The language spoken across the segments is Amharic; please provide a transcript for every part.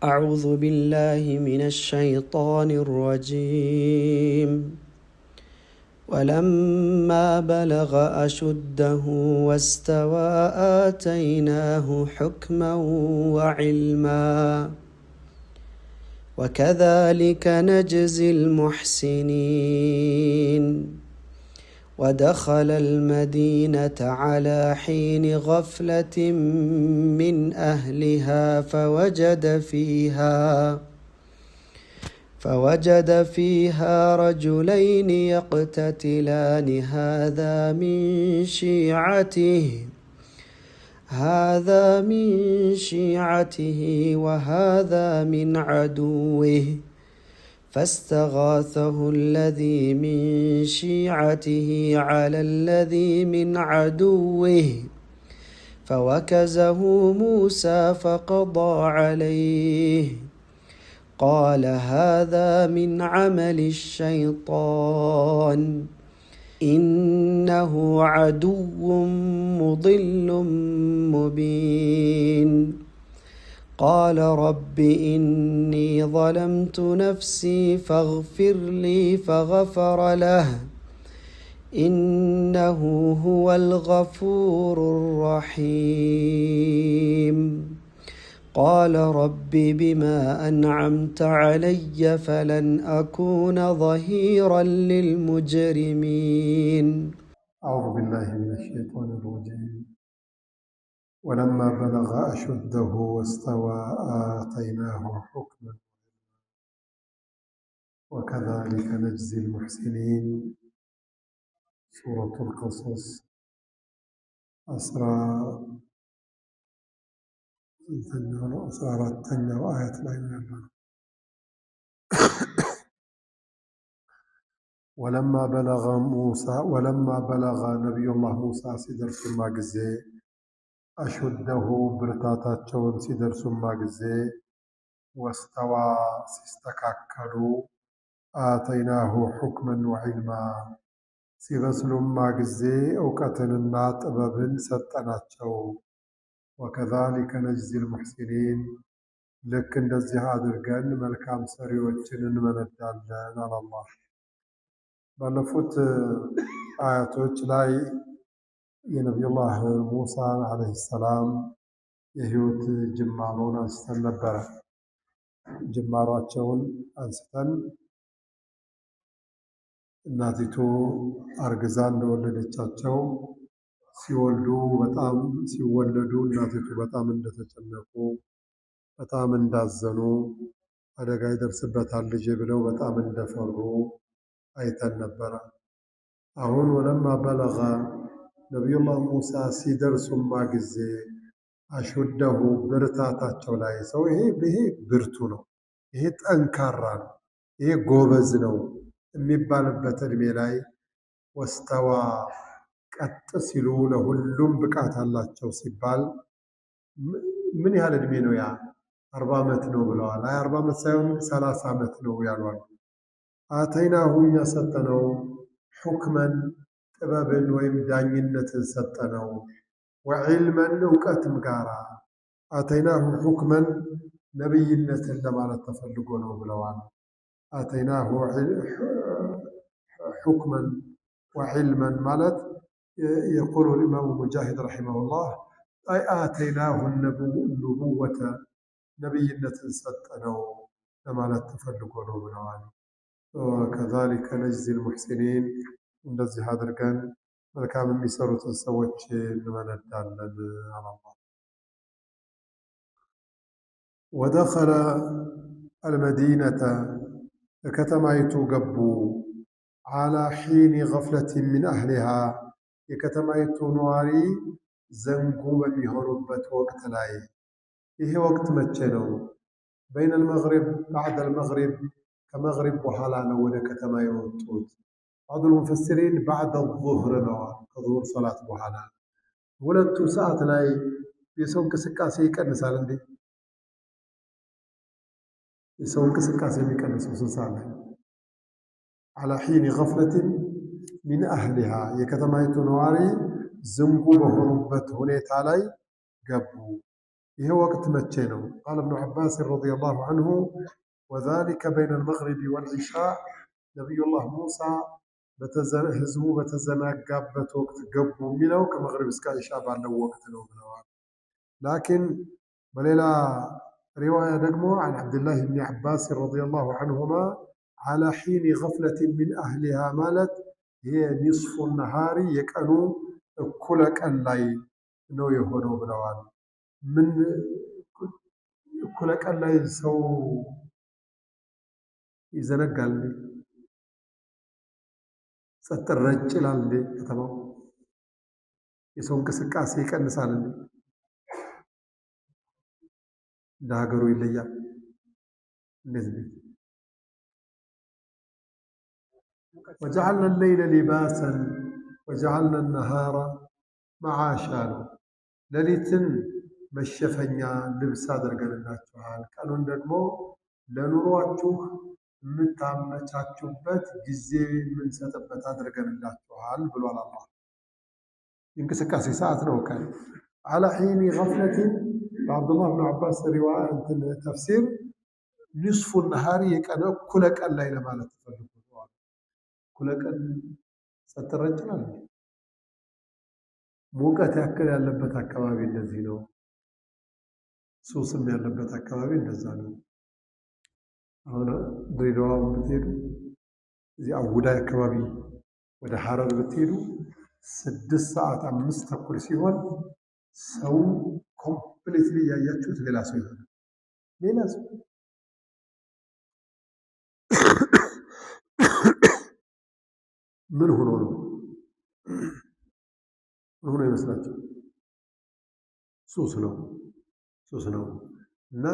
أعوذ بالله من الشيطان الرجيم. ولما بلغ أشده واستوى آتيناه حكما وعلما، وكذلك نجزي المحسنين. ودخل المدينة على حين غفلة من أهلها فوجد فيها رجلين يقتتلان، هذا من شيعته وهذا من عدوه، فاستغاثه الذي من شيعته على الذي من عدوه فوكزه موسى فقضى عليه. قال هذا من عمل الشيطان، إنه عدو مضل مبين. قال رب إني ظلمت نفسي فاغفر لي، فغفر له، إنه هو الغفور الرحيم. قال رب بما أنعمت علي فلن أكون ظهيرا للمجرمين. أعوذ بالله من الشيطان الرجيم. ولما بلغ أشده واستوى آتيناه حكما وكذلك نجزي المحسنين. سورة القصص 14ኛው ነው፣ 14ኛው አያት ላይ ነው ያለነው። ولما بلغ موسى ولما بلغ ነቢዩላህ ሙሳ ሲደርሱማ ጊዜ፣ أشده ብርታታቸውን ሲደርሱማ ጊዜ፣ واستوى ሲስተካከሉ፣ آتيناه حكما وعلما ሲበስሉማ ጊዜ እውቀትንና ጥበብን ሰጠናቸው። وكذلك نجزي المحسنين ልክ እንደዚህ አድርገን መልካም ሰሪዎችን እንመነዳለን አለ አላህ። ባለፉት አያቶች ላይ የነቢዩላህ ሙሳን ዓለይሂ ሰላም የህይወት ጅማሮን አንስተን ነበረ። ጅማሯቸውን አንስተን እናቲቱ አርግዛ እንደወለደቻቸው፣ ሲወልዱ በጣም ሲወለዱ እናቲቱ በጣም እንደተጨነቁ፣ በጣም እንዳዘኑ፣ አደጋ ይደርስበታል ልጄ ብለው በጣም እንደፈሩ አይተን ነበረ። አሁን ولما بلغ ነቢዩላህ ሙሳ ሲደርሱማ ጊዜ أشده ብርታታቸው ላይ፣ ሰው ይሄ ብርቱ ነው፣ ይሄ ጠንካራ ነው፣ ይሄ ጎበዝ ነው የሚባልበት እድሜ ላይ፣ واستوى ቀጥ ሲሉ ለሁሉም ብቃት አላቸው ሲባል ምን ያህል እድሜ ነው ያ? 40 ዓመት ነው ብለዋል። አይ 40 ዓመት ሳይሆን 30 ዓመት ነው ያሏል። آتيناه እኛ ሰጠነው፣ حكما ጥበብን ወይም ዳኝነትን ሰጠነው፣ وعلما እውቀትም ጋራ። آتيناه حكما ነብይነትን ለማለት ተፈልጎ ነው ብለዋል። آتيناه حكما وعلما ማለት يقول الإمام ሙጃሂድ رحمه الله أي آتيناه النبوة ነብይነትን ሰጠነው ለማለት ተፈልጎ ነው ብለዋል። وكذلك نجزي المحسنين እንደዚህ አድርገን መልካም የሚሰሩትን ሰዎች እንመነዳለን አለ አላህ። ودخل المدينة ከተማይቱ ገቡ፣ على حين غفلة من أهلها የከተማይቱ ነዋሪ ዘንጉ በሚሆኑበት ወቅት ላይ። ይሄ ወቅት መቼ ነው? بين المغرب بعد المغرب ከመግሪብ በኋላ ነው ወደ ከተማ የወጡት። بعض المفسرين بعد الظهر ነው፣ ከዙሁር ሰላት በኋላ ሁለቱ ሰዓት ላይ የሰው እንቅስቃሴ ይቀንሳል እንዴ? የሰው እንቅስቃሴ የሚቀንሰው ስንት ሰዓት ላይ? على حين غفلة من أهلها የከተማይቱ ነዋሪ ዝንጉ በሆኑበት ሁኔታ ላይ ገቡ። ይሄ ወቅት መቼ ነው? قال ابن عباس رضي الله عنه وذلك بين المغرب والعشاء ነቢዩላህ ሙሳ ህዝቡ በተዘናጋበት ወቅት ገቡ የሚለው ከመግሪብ እስከ ዒሻ ባለው ወቅት ነው ብለዋል። لكن በሌላ ሪዋያ ደግሞ عن عبد الله بن عباس رضي الله عنهما على حين غفلة من أهلها ማለት ይሄ نصف النهار የቀኑ እኩለ ቀን ላይ ነው የሆነው ብለዋል። ምን እኩለ ቀን ላይ ሰው ይዘነጋል እንዴ? ጸጥ ረጭ ይላል እንዴ? ከተማው የሰው እንቅስቃሴ ይቀንሳል እንዴ? እንደ ሀገሩ ይለያል። እንዴት እንዴት وجعلنا الليل لباسا وجعلنا النهار معاشا ነው። ሌሊትን መሸፈኛ ልብስ አድርገንላችኋል፣ ቀኑን ደግሞ ለኑሯችሁ የምታመቻቹበት ጊዜ የምንሰጥበት አድርገንላችኋል ብሏል አላህ። የእንቅስቃሴ ሰዓት ነው። ቀን على حين غفلة በአብዱላህ ብን ዓባስ ሪዋያ እንትን ተፍሲር نصف النهار የቀን እኩለ ቀን ላይ ለማለት ተፈልጎ ነው። እኩለ ቀን ጸጥ ረጭ ይላል። ሙቀት ያክል ያለበት አካባቢ እንደዚህ ነው። ሱስም ያለበት አካባቢ እንደዛ ነው። አሁን ድሬዳዋ ብትሄዱ እዚህ አውዳይ አካባቢ ወደ ሐረር ብትሄዱ 6 ሰዓት 5:30 ሲሆን ሰው completely እያያችሁት ሌላ ሰው ይሆናል። ሌላ ሰው ምን ሆኖ ነው? ምን ሆኖ ይመስላችሁ? ሱስ ነው፣ ሱስ ነው። እና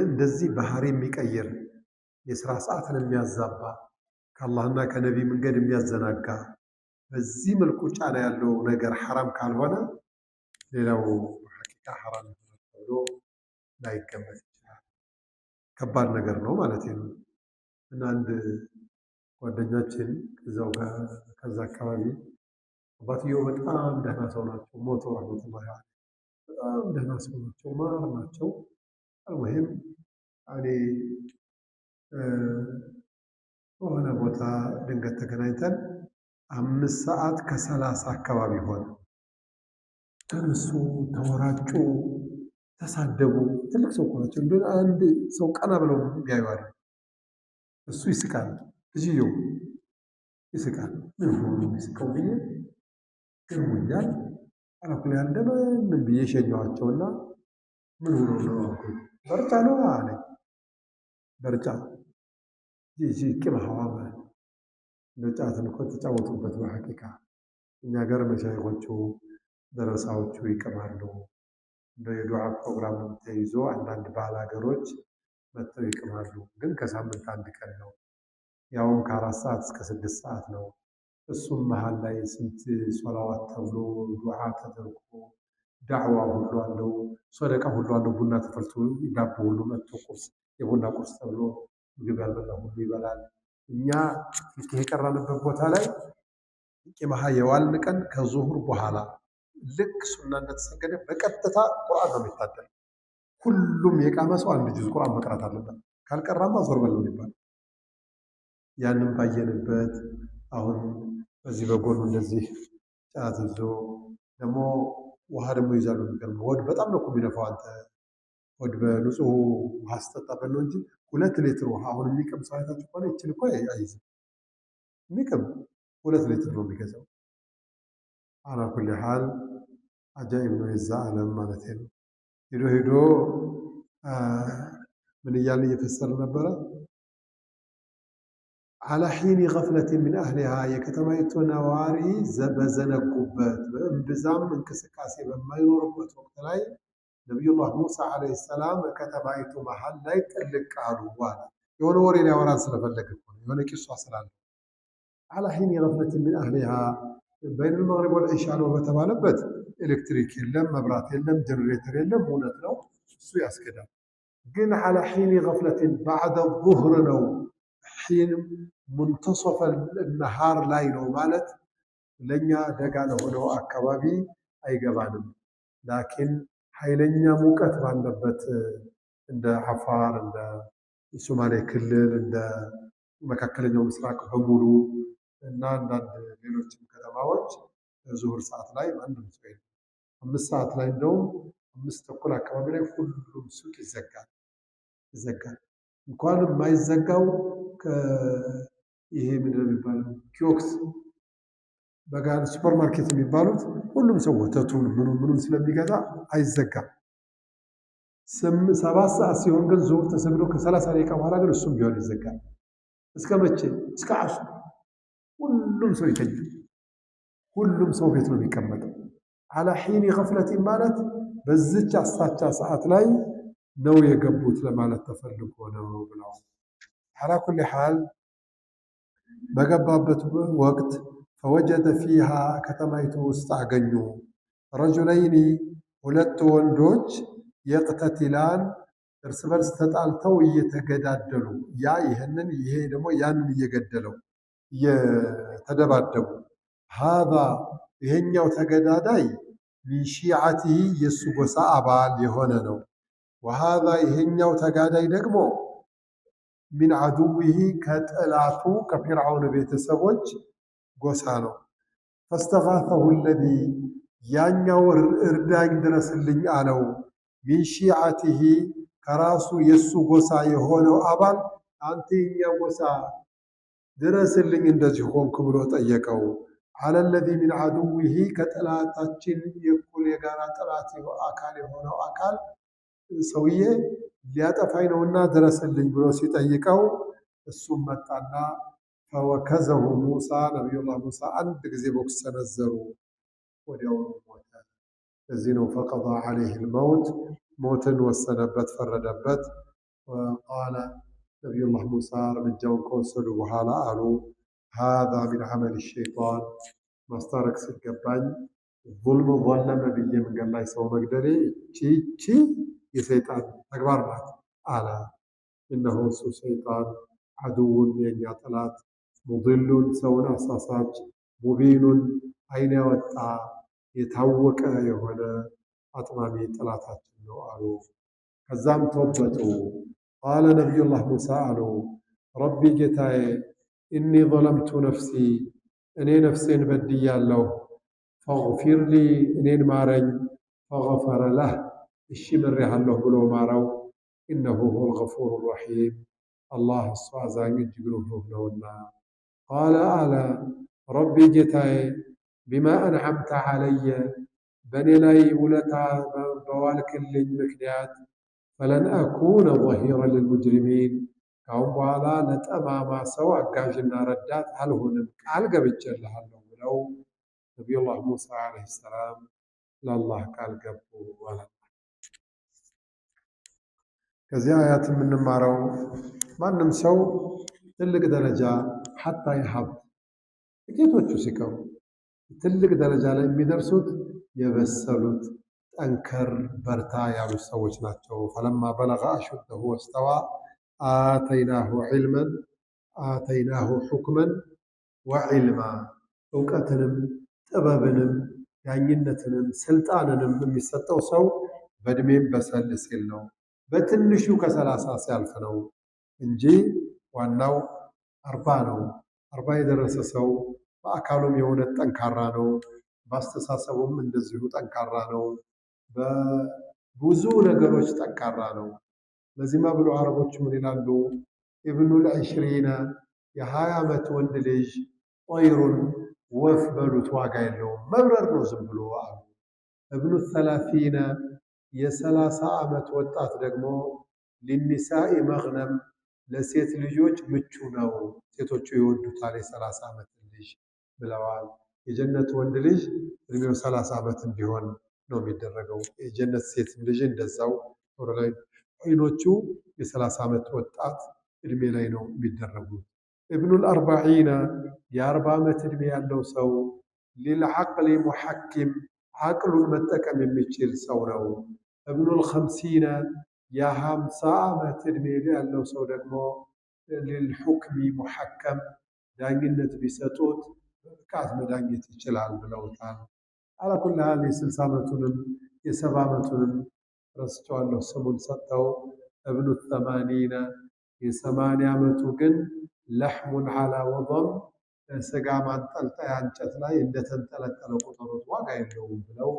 እንደዚህ ባህሪ የሚቀይር፣ የስራ ሰዓትን የሚያዛባ፣ ከአላህና ከነቢ መንገድ የሚያዘናጋ፣ በዚህ መልኩ ጫና ያለው ነገር ሐራም ካልሆነ ሌላው ሐቂቃ ሐራም ይሆናል ተብሎ ላይገመት ይችላል። ከባድ ነገር ነው ማለት ነው። እና አንድ ጓደኛችን ከዛው ከዛ አካባቢ አባትየው በጣም ደህና ሰው ናቸው። ሞቶ رحمة الله عليه። በጣም ደህና ሰው ናቸው፣ ማር ናቸው። المهم እኔ በሆነ ቦታ ድንገት ተገናኝተን 5 ሰዓት ከ30 አካባቢ ሆነ። ተነሱ፣ ተወራጩ፣ ተሳደቡ። ትልቅ ሰው እኮ ናቸው። እንደ አንድ ሰው ቀና ብለው የሚያዩ አይደል። እሱ ይስቃል፣ ልጅየው ይስቃል። ምን ሆኖ ነው የሚስቀው ብዬ ገርሞኛል። على كل حال እንደምንም ብዬ ሸኘኋቸውና ምን ሆኖ ነው አልኩኝ። በርጫ ነው አለኝ። በርጫ ይህ ቂም ሀዋ ማለት ነው። እንደ ጫትን እኮ ተጫወቱበት። በሐቂቃ እኛ ጋር መሻይኾቹ ደረሳዎቹ ይቅማሉ። እንደ የዱዓ ፕሮግራም ተይዞ አንዳንድ ባል ሀገሮች መጥተው ይቅማሉ። ግን ከሳምንት አንድ ቀን ነው። ያውም ከ4 ሰዓት እስከ 6 ሰዓት ነው። እሱም መሀል ላይ ስንት ሶላዋት ተብሎ ዱዓ ተደርጎ ዳዕዋ ሁሉ አለው፣ ሶደቃ ሁሉ አለው። ቡና ተፈልቶ ዳቦ ሁሉ መጥቶ ቁርስ፣ የቡና ቁርስ ተብሎ ምግብ ያልበላ ሁሉ ይበላል። እኛ ፊቅህ የቀራንበት ቦታ ላይ ቂመሃ የዋልን ቀን ከዙሁር በኋላ ልክ ሱና እንደተሰገደ በቀጥታ ቁርአን ነው የሚታደል። ሁሉም የቃመ ሰው አንድ ጁዝ ቁርአን መቅራት አለበት። ካልቀራማ ዞር በል ነው የሚባለው። ያንን ባየንበት አሁን በዚህ በጎኑ እንደዚህ ጫት ይዞ ደግሞ ውሃ ደግሞ ይዛሉ። የሚገርመው ሆድ በጣም ነው እኮ የሚነፋው። አንተ ሆድ በንጹህ ውሃ ስጠጣበት ነው እንጂ 2 ሊትር ውሃ አሁን የሚቅም ሰው አይታችሁ ከሆነ ይችን እኮ አይዝም። የሚቅም 2 ሊትር ነው የሚገዛው። على كل حال አጃኢብ ነው የዛ ዓለም ማለት ነው። ሄዶ ሄዶ ምን እያልን እየፈሰረ ነበረ? على حين غفلة من أهلها የከተማይቱ ነዋሪ በዘነጉበት፣ በእምብዛም እንቅስቃሴ በማይኖርበት ወቅት ላይ ነቢዩላህ ሙሳ عليه السلام ከተማይቱ መሀል ላይ ጥልቅ አሉ አለ። የሆነ ወሬ ሊያወራን ስለፈለገ እኮ ነው። የሆነ ቂሷ ስላለ على حين غفلة من أهلها بين المغرب والعشاء ነው በተባለበት ኤሌክትሪክ የለም፣ መብራት የለም፣ ጀነሬተር የለም። እውነት ነው፣ እሱ ያስኬዳል። ግን على حين غفلة بعد الظهر ነው፣ حين منتصف النهار ላይ ነው ማለት ለእኛ ደጋ ለሆነው አካባቢ አይገባንም። لكن ኃይለኛ ሙቀት ባለበት እንደ አፋር፣ እንደ ሶማሌ ክልል፣ እንደ መካከለኛው ምስራቅ በሙሉ እና አንዳንድ ሌሎችም ከተማዎች ዙሁር ሰዓት ላይ ማንም ሰው የለም። 5 ሰዓት ላይ እንደውም 5:30 አካባቢ ላይ ሁሉም ሱቅ ይዘጋል ይዘጋል። እንኳን የማይዘጋው ይሄ ምንድን ነው የሚባለው ኪዮክስ በጋር ሱፐር ማርኬት የሚባሉት ሁሉም ሰው ወተቱን ምኑን ምኑን ስለሚገዛ አይዘጋም። 7 ሰዓት ሲሆን ግን ዙሁር ተሰግዶ ከ30 ደቂቃ በኋላ ግን እሱም ቢሆን ይዘጋል። እስከ መቼ? እስከ ዓስር ሁሉም ሰው ይተኛል። ሁሉም ሰው ቤት ነው የሚቀመጠው። على حين غفلة ማለት በዚች አሳቻ ሰዓት ላይ ነው የገቡት ለማለት ተፈልጎ ነው ብለዋል። على كل حال በገባበት ወቅት فوجد فيها ከተማይቱ ውስጥ አገኙ رجلين ሁለት ወንዶች يقتتلان እርስ በርስ ተጣልተው እየተገዳደሉ፣ ያ ይህንን ይሄ ደግሞ ያንን እየገደለው እየተደባደቡ፣ هذا ይሄኛው ተገዳዳይ من شيعته የእሱ ጎሳ አባል የሆነ ነው። وهذا ይሄኛው ተጋዳይ ደግሞ من عدوه ከጠላቱ ከፊርዓውን ቤተሰቦች ጎሳ ነው። فاستغاثه الذي ያኛው እርዳኝ ድረስልኝ አለው። من شيعته ከራሱ የእሱ ጎሳ የሆነው አባል አንተ የኛ ጎሳ ድረስልኝ እንደዚህ ሆንኩ ብሎ ጠየቀው። على الذي من عدوه ከጠላታችን የኩል የጋራ ጠላት አካል የሆነው አካል ሰውዬ ሊያጠፋኝ ነውና ድረስልኝ ብሎ ሲጠይቀው እሱም መጣና فوكزه موسى ነቢዩላህ ሙሳ አንድ ጊዜ ቦክስ ሰነዘሩ፣ ወዲያውኑ ሞተ። እዚህ ነው فقضى عليه الموت ሞትን ወሰነበት፣ ፈረደበት። قال ነቢዩላህ ሙሳ እርምጃውን ከወሰዱ በኋላ አሉ هذا من عمل الشيطان ማስታረቅ ሲገባኝ ظلم ظለመ ብዬ መንገድ ላይ ሰው መግደሌ ይቺ የሰይጣን ተግባር ናት አለ። إنه እሱ ሰይጣን عدو የእኛ ጠላት፣ مضل ሰውን አሳሳች፣ مبين አይን ያወጣ የታወቀ የሆነ አጥማሚ ጠላታችን ነው አሉ። ከዛም ተወበቱ። قال ነቢዩላህ ሙሳ አሉ رب ጌታዬ إني ظلمت نفسي እኔ ነፍሴን በድያለሁ፣ فاغفر لي እኔን ማረኝ። فغفر له እሺ ምሬሃለሁ ብሎ ማረው። إنه هو الغفور الرحيم አላህ እሱ አዛኝ እጅግ ሩህሩህ ነውና። قال አለ رب ጌታዬ بما أنعمت علي በእኔ ላይ ውለታ በዋልክልኝ ምክንያት فلن أكون ظهيرا للمجرمين ካሁን በኋላ ለጠማማ ሰው አጋዥና ረዳት አልሆንም ቃል ገብቼልሃለሁ ብለው ነቢዩላህ ሙሳ عليه السلام ለአላህ ቃል ገቡ ማለት ነው። ከዚህ አያት የምንማረው ማንም ሰው ትልቅ ደረጃ حتى የሀብት ጥቂቶቹ ሲቀሩ ትልቅ ደረጃ ላይ የሚደርሱት የበሰሉት ጠንከር በርታ ያሉት ሰዎች ናቸው። فلما بلغ أشده واستوى آتيناه علما آتيناه حكما وعلما እውቀትንም ጥበብንም ዳኝነትንም ስልጣንንም የሚሰጠው ሰው በእድሜም በሰል ሲል ነው። በትንሹ ከ30 ሲያልፍ ነው እንጂ ዋናው 40 ነው። 40 የደረሰ ሰው በአካሉም የእውነት ጠንካራ ነው። በአስተሳሰቡም እንደዚሁ ጠንካራ ነው። በብዙ ነገሮች ጠንካራ ነው። ለዚህማ ብሎ አረቦች ምን ይላሉ? ابن العشرين የ20 ዓመት ወንድ ልጅ طير ወፍ በሉት ዋጋ የለውም መብረር ነው ዝም ብሎ አሉ። ابن الثلاثين የ30 ዓመት ወጣት ደግሞ للنساء مغنم ለሴት ልጆች ምቹ ነው፣ ሴቶቹ ይወዱታል የ30 ዓመት ልጅ ብለዋል። የጀነት ወንድ ልጅ እድሜው 30 ዓመት እንዲሆን ነው የሚደረገው። የጀነት ሴት ልጅ እንደዛው ዐይኖቹ የ30 ዓመት ወጣት እድሜ ላይ ነው የሚደረጉት። ابن الأربعين የ40 ዓመት እድሜ ያለው ሰው للعقل محكم ዓቅሉን መጠቀም የሚችል ሰው ነው። ابن الخمسين የ50 ዓመት እድሜ ያለው ሰው ደግሞ للحكم محكم ዳኝነት ቢሰጡት በብቃት መዳኘት ይችላል ብለውታል። على كل حال የ60 ዓመቱንም የ70 ዓመቱንም ረስቸዋለሁ ስሙን ሰጥተው ابن الثمانين የ80 ዓመቱ ግን لحم على وضم ስጋ ማንጠልጠያ እንጨት ላይ እንደተንጠለጠለ ቁጠሩት፣ ዋጋ የለውም ብለው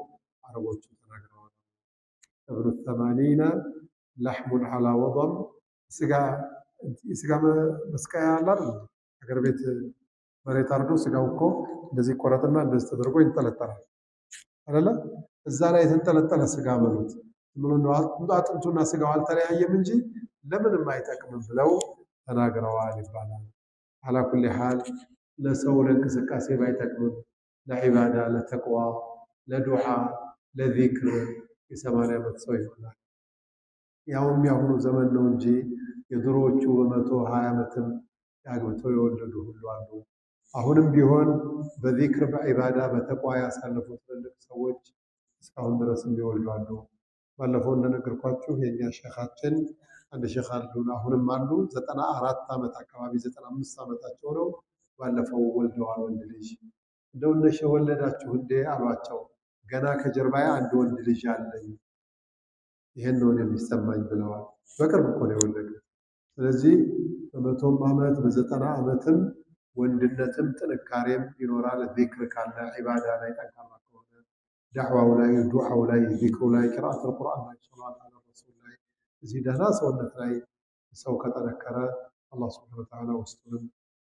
አረቦቹ ተናግረዋል። ابن الثمانين لحم على وضم የስጋ መስቀያ አለ አይደል? ሀገር ቤት መሬት አርዶ ስጋው እኮ እንደዚህ ይቆረጥና እንደዚህ ተደርጎ ይንጠለጠላል አይደለ? እዛ ላይ የተንጠለጠለ ስጋ በሉት። አጥንቱና ስጋው አልተለያየም እንጂ ለምንም አይጠቅምም ብለው ተናግረዋል ይባላል። على كل حال ለሰው ለእንቅስቃሴ ባይጠቅምም ለዒባዳ፣ ለተቅዋ፣ ለዱዓ፣ ለዚክር የ80 ዓመት ሰው ይሆናል። ያውም ያሁኑ ዘመን ነው እንጂ የድሮዎቹ በ120 ዓመትም አግብተው የወለዱ ሁሉ አሉ። አሁንም ቢሆን በዚክር በዒባዳ በተቅዋ ያሳለፉ ትልልቅ ሰዎች እስካሁን ድረስ የሚወልዱ አሉ። ባለፈው እንደነገርኳችሁ የእኛ ሼኻችን አንድ ሼኽ አሉን፣ አሁንም አሉ። 94 ዓመት አካባቢ 95 ዓመታቸው ነው። ባለፈው ወልደዋል ወንድ ልጅ። እንደው እነ ሼህ ወለዳችሁ እንዴ አሏቸው። ገና ከጀርባዬ አንድ ወንድ ልጅ አለኝ፣ ይሄን ነው የሚሰማኝ ብለዋል። በቅርብ እኮ ነው የወለዱት። ስለዚህ በ100ም ዓመት በ90 ዓመትም ወንድነትም ጥንካሬም ይኖራል። ዚክር ካለ ዒባዳ ላይ ጠንካራ ከሆነ ዳዕዋው ላይ፣ ዱዓው ላይ፣ ዚክሩ ላይ፣ قراءة القرآن ላይ፣ صلاة على الرسول ላይ እዚህ ደህና ሰውነት ላይ ሰው ከጠነከረ አላህ سبحانه وتعالى ውስጡንም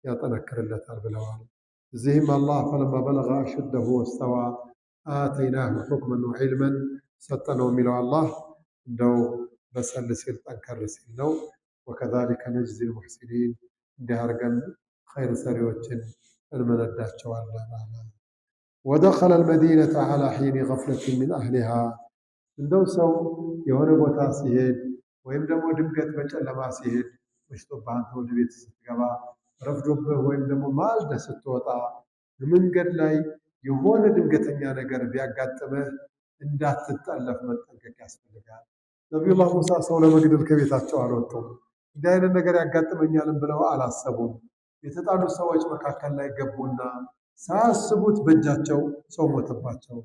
ያጠነክርለታል ብለዋል። እዚህም አላህ فلما بلغ أشده واستوى آتيناه حكما وعلما ሰጠነው የሚለው አላህ እንደው በሰል ሲል ጠንከር ሲል ነው። وكذلك نجزي المحسنين እንዲህ አድርገን ኸይር ሰሪዎችን እንመነዳቸዋለን አለ። ودخل المدينة على حين غفلة من أهلها እንደው ሰው የሆነ ቦታ ሲሄድ ወይም ደግሞ ድንገት በጨለማ ሲሄድ መሽቶብህ አንተ ወደ ቤት ስትገባ ረፍዶብህ ወይም ደግሞ ማልደህ ስትወጣ መንገድ ላይ የሆነ ድንገተኛ ነገር ቢያጋጥምህ እንዳትጠለፍ መጠንቀቅ ያስፈልጋል። ነቢዩላህ ሙሳ ሰው ለመግደል ከቤታቸው አልወጡም። እንዲህ አይነት ነገር ያጋጥመኛልም ብለው አላሰቡም። የተጣሉ ሰዎች መካከል ላይ ገቡና ሳያስቡት በእጃቸው ሰው ሞተባቸው።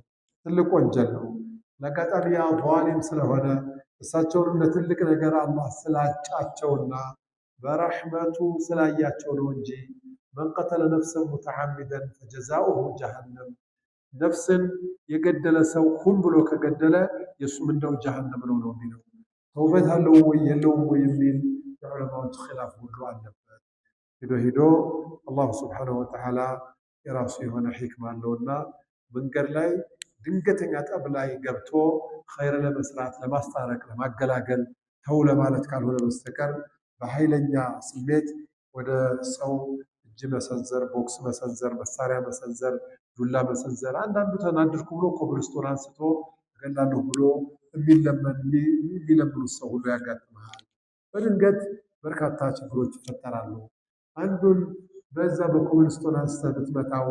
ትልቅ ወንጀል ነው። ለአጋጣሚ ያ ዟሊም ስለሆነ እሳቸውንም ለትልቅ ነገር አላህ ስላጫቸውና በረሕመቱ ስላያቸው ነው እንጂ መን ቀተለ ነፍሰን ሙተዓሚደን ፈጀዛኡሁ ጀሀነም፣ ነፍስን የገደለ ሰው ሁን ብሎ ከገደለ የእሱ ምንዳው ጀሀነም ነው ነው የሚለው። ተውበት አለው ወይ የለውም ወይ የሚል የዑለማዎች ኺላፍ ሁሉ አለበት። ሂዶ ሂዶ አላሁ ስብሓነሁ ወተዓላ የራሱ የሆነ ሒክማ አለውና መንገድ ላይ ድንገተኛ ጠብ ላይ ገብቶ ኸይር ለመስራት ለማስታረቅ፣ ለማገላገል ተው ለማለት ካልሆነ በስተቀር በኃይለኛ ስሜት ወደ ሰው እጅ መሰንዘር፣ ቦክስ መሰንዘር፣ መሳሪያ መሰንዘር፣ ዱላ መሰንዘር፣ አንዳንዱ ተናደድኩ ብሎ ኮብልስቶን አንስቶ እገላለሁ ብሎ የሚለምኑት ሰው ሁሉ ያጋጥመሃል። በድንገት በርካታ ችግሮች ይፈጠራሉ። አንዱን በዛ በኮብልስቶን አንስተህ ብትመታው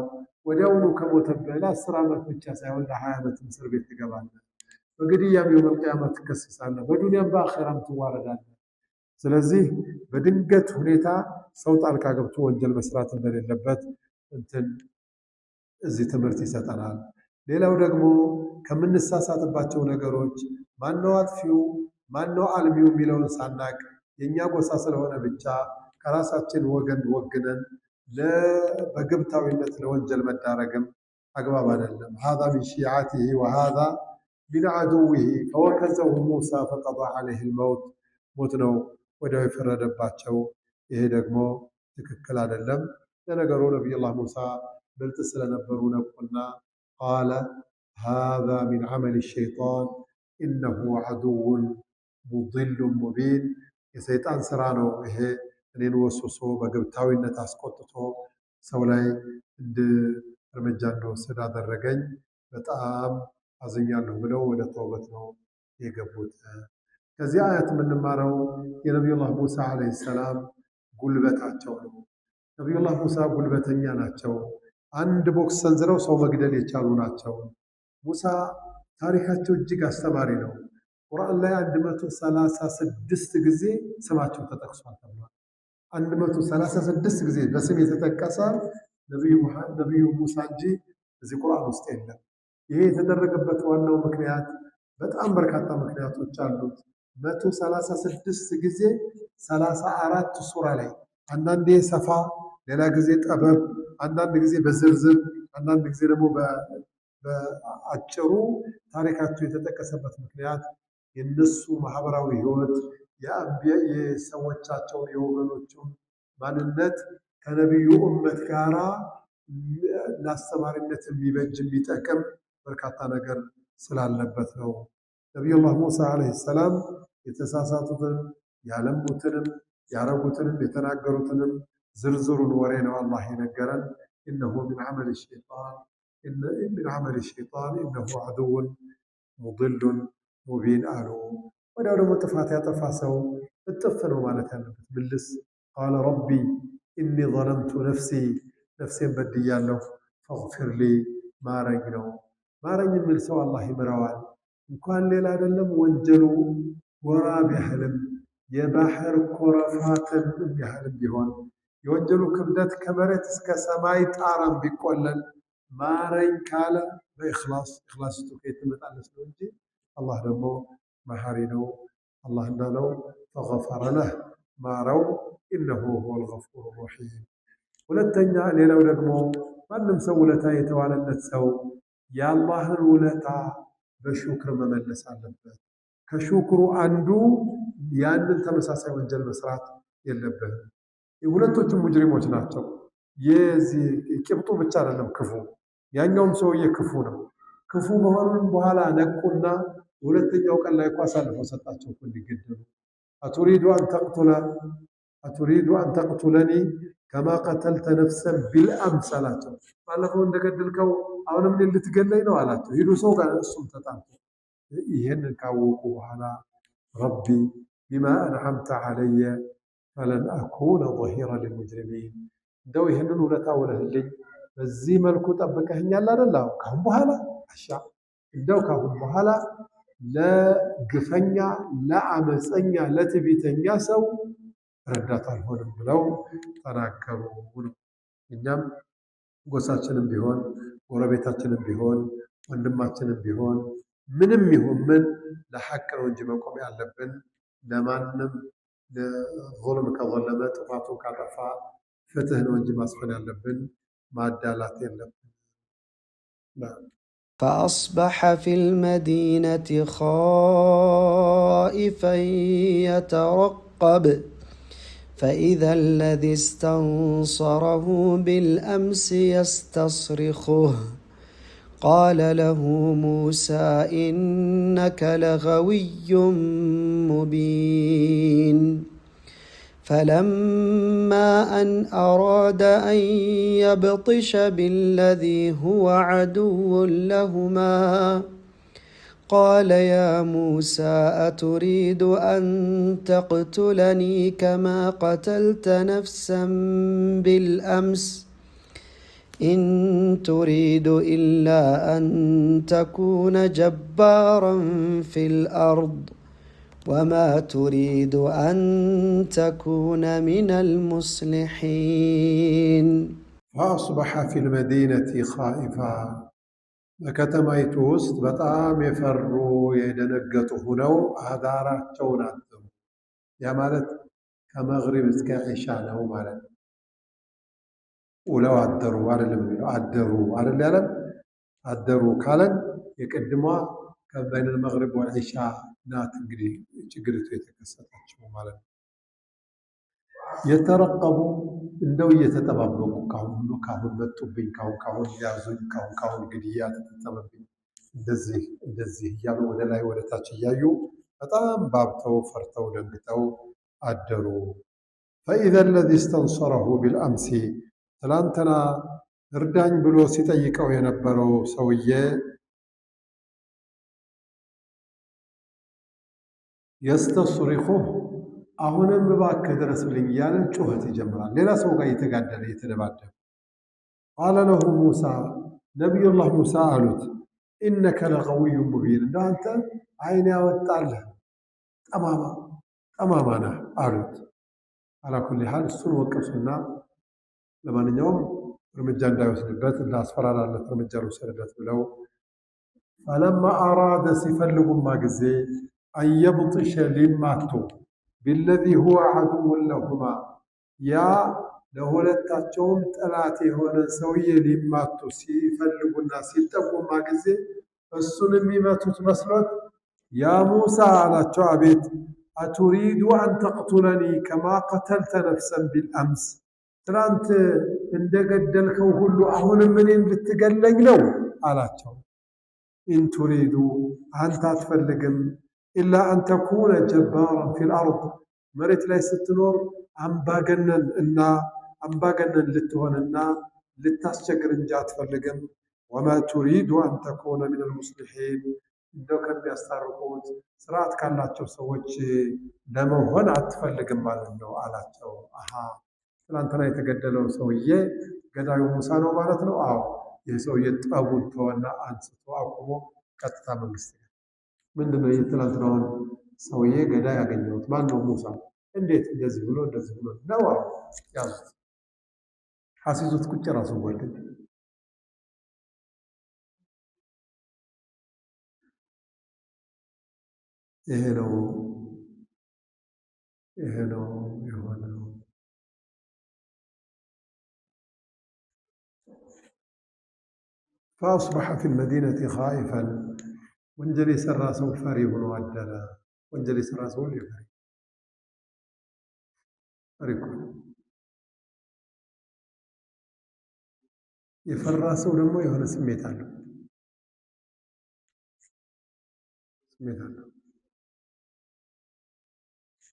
ወዲያውኑ ከሞተብህ ለ10 ዓመት ብቻ ሳይሆን ለ20 ዓመት እስር ቤት ትገባለህ። በግድያም يوم القيامة ትከሰሳለህ። በዱንያም በአኼራም ትዋረዳለህ። ስለዚህ በድንገት ሁኔታ ሰው ጣልቃ ገብቶ ወንጀል መስራት እንደሌለበት እንትን እዚህ ትምህርት ይሰጠናል። ሌላው ደግሞ ከምንሳሳትባቸው ነገሮች ማነው አጥፊው ማነው አልሚው የሚለውን ሳናቅ የእኛ ጎሳ ስለሆነ ብቻ ከራሳችን ወገን ወግነን በግብታዊነት ለወንጀል መዳረግም አግባብ አይደለም። هذا من شيعته وهذا من عدوه فوكزه موسى فقضى عليه الموت ሞት ነው ወዲያው የፈረደባቸው። ይሄ ደግሞ ትክክል አይደለም። ለነገሩ ነቢዩላህ ሙሳ ብልጥ ስለነበሩ ነቁና قال هذا من عمل الشيطان إنه عدو مضل مبين የሰይጣን ስራ ነው ይሄ እኔን ወስውሶ በግብታዊነት አስቆጥቶ ሰው ላይ እንድ እርምጃ እንደወሰድ አደረገኝ፣ በጣም አዝኛለሁ ብለው ወደ ተውበት ነው የገቡት። ከዚህ አያት የምንማረው የነቢዩላህ ሙሳ ዓለይሂ ሰላም ጉልበታቸው ነው። ነቢዩላህ ሙሳ ጉልበተኛ ናቸው። አንድ ቦክስ ሰንዝረው ሰው መግደል የቻሉ ናቸው። ሙሳ ታሪካቸው እጅግ አስተማሪ ነው። ቁርአን ላይ 136 ጊዜ ስማቸው ተጠቅሷል ተብሏል። 136 ጊዜ በስም የተጠቀሰ ነቢዩ ሙሳ እንጂ እዚህ ቁርአን ውስጥ የለም። ይሄ የተደረገበት ዋናው ምክንያት በጣም በርካታ ምክንያቶች አሉት። 136 ጊዜ 34 ሱራ ላይ አንዳንዴ ሰፋ፣ ሌላ ጊዜ ጠበብ፣ አንዳንድ ጊዜ በዝርዝር፣ አንዳንድ ጊዜ ደግሞ በአጭሩ ታሪካቸው የተጠቀሰበት ምክንያት የነሱ ማህበራዊ ህይወት የሰዎቻቸውን የወገኖቹን ማንነት ከነቢዩ ኡመት ጋራ ለአስተማሪነት የሚበጅ የሚጠቅም በርካታ ነገር ስላለበት ነው። ነቢዩላህ ሙሳ ዓለይሂ ሰላም የተሳሳቱትን ያለሙትንም ያረጉትንም የተናገሩትንም ዝርዝሩን ወሬ ነው አላህ የነገረን። إنه من عمل الشيطان إنه عدو مضل مبين አሉ። ወዲያው ደግሞ ጥፋት ያጠፋ ሰው እጥፍ ነው ማለት ያለበት ምልስ። قال رب إني ظلمت نفسي ነፍሴን በድያለሁ፣ فاغفر لي ማረኝ ነው። ማረኝ የሚል ሰው አላህ ይምረዋል። እንኳን ሌላ አይደለም ወንጀሉ ወራብ ያህልም የባህር ኮረፋትን ያህልም ቢሆን የወንጀሉ ክብደት ከመሬት እስከ ሰማይ ጣራም ቢቆለል ማረኝ ካለ በኢኽላስ ኢኽላስ ከየት ትመጣለች ነው እንጂ አላህ ደግሞ መሐሪ ነው። አላህ እንዳለው فغفر له ማረው፣ إنه هو الغفور الرحيم። ሁለተኛ ሌላው ደግሞ ማንም ሰው ውለታ የተዋለለት ሰው የአላህን ውለታ በሹክር መመለስ አለበት። ከሹክሩ አንዱ ያንን ተመሳሳይ ወንጀል መስራት የለብህም። ሁለቶቹም ሙጅሪሞች ናቸው። የዚህ ቂብጡ ብቻ አይደለም ክፉ፣ ያኛውም ሰውዬ ክፉ ነው። ክፉ መሆኑን በኋላ ነቁና ሁለተኛው ቀን ላይ እኮ አሳልፈው ሰጣቸው እኮ እንዲገደሉ። أتريد أن تقتلني كما قتلت نفسا بالأمس አላቸው። ባለፈው እንደገደልከው አሁንም እኔን ልትገለኝ ነው አላቸው። ሂዱ ሰው ጋር እሱም ተጣልቶ ይህንን ካወቁ በኋላ رب بما أنعمت علي فلن أكون ظهيرا للمجرمين፣ እንደው ይህንን ውለታ ውለህልኝ በዚህ መልኩ ጠብቀህኛል አይደል? ካሁን በኋላ አሻ እንደው ካሁን በኋላ ለግፈኛ፣ ለአመፀኛ፣ ለትዕቢተኛ ሰው ረዳት አልሆንም ብለው ተናገሩ ነው። እኛም ጎሳችንም ቢሆን ጎረቤታችንም ቢሆን ወንድማችንም ቢሆን ምንም ይሁን ምን ለሐቅ ነው እንጂ መቆም ያለብን። ለማንም ظልም ከዘለመ ጥፋቱን ካጠፋ ፍትህ ነው እንጂ ማስፈን ያለብን፣ ማዳላት የለብን። فأصبح في المدينة خائفا يترقب فإذا الذي استنصره بالأمس يستصرخه قال له موسى إنك لغوي مبين فلما أن أراد أن يبطش بالذي هو عدو لهما قال يا موسى أتريد أن تقتلني كما قتلت نفسا بالأمس إن تريد إلا أن تكون جبارا في الأرض وما تريد أن تكون من المصلحين። فأصبح في المدينة خائفا በከተማይቱ ውስጥ በጣም የፈሩ የደነገጡ ሁነው አዳራቸውን አደሩ። ያ ማለት ከመግሪብ እስከ ዒሻ ነው ማለት ነው። ውለው አደሩ አይደለም የሚለው አደሩ አይደል ያለን። አደሩ ካለን የቅድሟ ከ بين المغرب والعشاء ናት እንግዲህ ችግሪቱ የተከሰተችው ማለት ነው። يترقب እንደው እየተጠባበቁ ካሁን ካሁን መጡብኝ፣ ካሁን ካሁን ያዙኝ፣ ካሁን ካሁን ግድያ ተፈጸመብኝ፣ እንደዚህ እንደዚህ እያሉ ወደ ላይ ወደ ታች እያዩ በጣም ባብተው ፈርተው ደንግጠው አደሩ። فإذا الذي استنصره بالأمس ትላንትና እርዳኝ ብሎ ሲጠይቀው የነበረው ሰውዬ يستصرخه አሁንም እባክህ ድረስልኝ እያለ ጩኸት ይጀምራል። ሌላ ሰው ጋር እየተጋደለ እየተደባደበ። قال له موسى ነቢዩላህ ሙሳ አሉት إنك لغوي مبين፣ እንደ አንተ አይን ያወጣልህ ጠማማ ጠማማ ነህ አሉት። على كل حال እሱን ወቀሱና ለማንኛውም እርምጃ እንዳይወስድበት ላስፈራራለት እርምጃ ልውሰድበት ብለው فلما أرادا ሲፈልጉማ ጊዜ أن يبطشا ሊማቱ بالذي هو عدو لهما ያ ለሁለታቸውም ጠላት የሆነ ሰውዬ ሊማቱ ሲፈልጉና ሲጠጉማ ጊዜ እሱን የሚመቱት መስሎት يا موسى አላቸው፣ አቤት أتريد أن تقتلني كما قتلت نفسا بالأمس ትናንት እንደገደልከው ሁሉ አሁንም እኔን ልትገለኝ ነው አላቸው። إن تريد አንተ አትፈልግም إلا أن تكون جبارا في الأرض መሬት ላይ ስትኖር አምባገነን እና አምባገነን ልትሆንና ልታስቸግር እንጂ አትፈልግም። وما تريد أن تكون من المصلحين እንደው ከሚያስታርቁት ስርዓት ካላቸው ሰዎች ለመሆን አትፈልግም ማለት ነው አላቸው። አሃ ትናንትና የተገደለው ሰውዬ ገዳዩ ሙሳ ነው ማለት ነው። አዎ ይህ ሰውዬ ጠቡን ተወና አንስቶ አቁሞ ቀጥታ መንግስት ጋር ምንድነው የትናንትናውን ሰውዬ ገዳይ ያገኘሁት ማን ነው? ሙሳ። እንዴት እንደዚህ ብሎ እንደዚህ ብሎ ነው? አዎ ያዙት፣ አስይዞት ቁጭ ራሱ ጓደኛ ይሄ ነው ይሄ ነው የሆነው። فأصبح في المدينة خائفا ወንጀል የሰራ ሰው ፈሪ ሆኖ አደረ። ወንጀል የሰራ ሰው ሁሌ ፈሪ ፈሪ እኮ ነው። የፈራ ሰው ደግሞ የሆነ ስሜት አለው ስሜት አለው።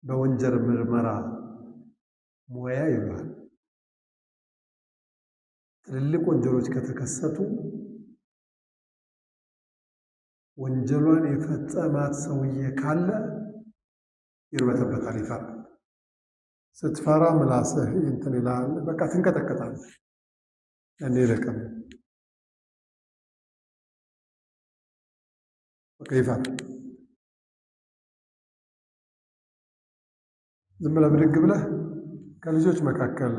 በወንጀል ምርመራ ሙያ ይሏል። ትልልቅ ወንጀሎች ከተከሰቱ ወንጀሏን የፈጸማት ሰውዬ ካለ ይርበተበታል፣ ይፈራል። ስትፈራ ምላስህ እንትን ይላል፣ በቃ ትንቀጠቀጣለህ። እኔ ለቀም በቃ ይፈራል። ዝም ብለህ ብድግ ብለህ ከልጆች መካከል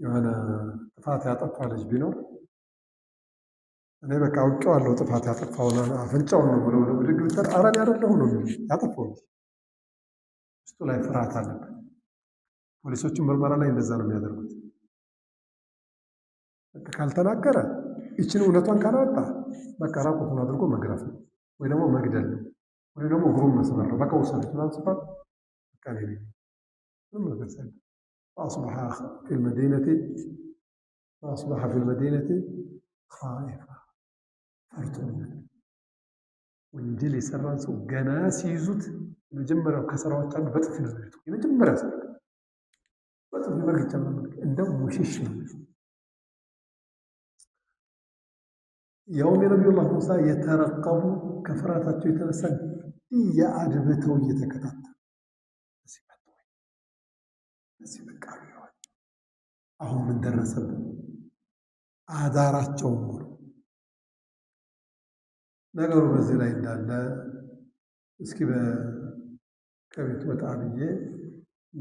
የሆነ ጥፋት ያጠፋ ልጅ ቢኖር እኔ በቃ አውቄዋለሁ ጥፋት ያጠፋውን አፍንጫውን ነው ብለው ብድግ ብትል ኧረ እኔ አይደለሁም ነው የሚልህ ያጠፋው ልጅ ውስጡ ላይ ፍርሃት አለበት። ፖሊሶቹ ምርመራ ላይ እንደዛ ነው የሚያደርጉት። በቃ ካልተናገረ ይችን እውነቷን ካላወጣ በቃ ራቁቱን አድርጎ መግረፍ ነው ወይ ደግሞ መግደል ነው ወይ ደግሞ እግሩን መስበር ነው። በቃ ውሰዱት ምናምን ሲባል በቃ እኔ ነኝ ምንም ነገር ሳይል فأصبح في المدينة فأصبح في المدينة خائفا ፈርቶ ወንጀል የሰራን ሰው ገና ሲይዙት የመጀመሪያው ከስራዎች አንዱ በጥፊ ነው የሚመቱት። የመጀመሪያው ስራ በጥፊ መርግጫ እንደው ሙሽሽ ነው። ያውም የነቢዩላህ ሙሳ የተረቀቡ ከፍርሃታቸው የተነሳ እያአድብተው እየተከታተሉ እዚህ በቃ አሁን ምን ደረሰብን? አዳራቸውም ሙሉ ነገሩ በዚህ ላይ እንዳለ እስኪ ከቤት ወጣ ብዬ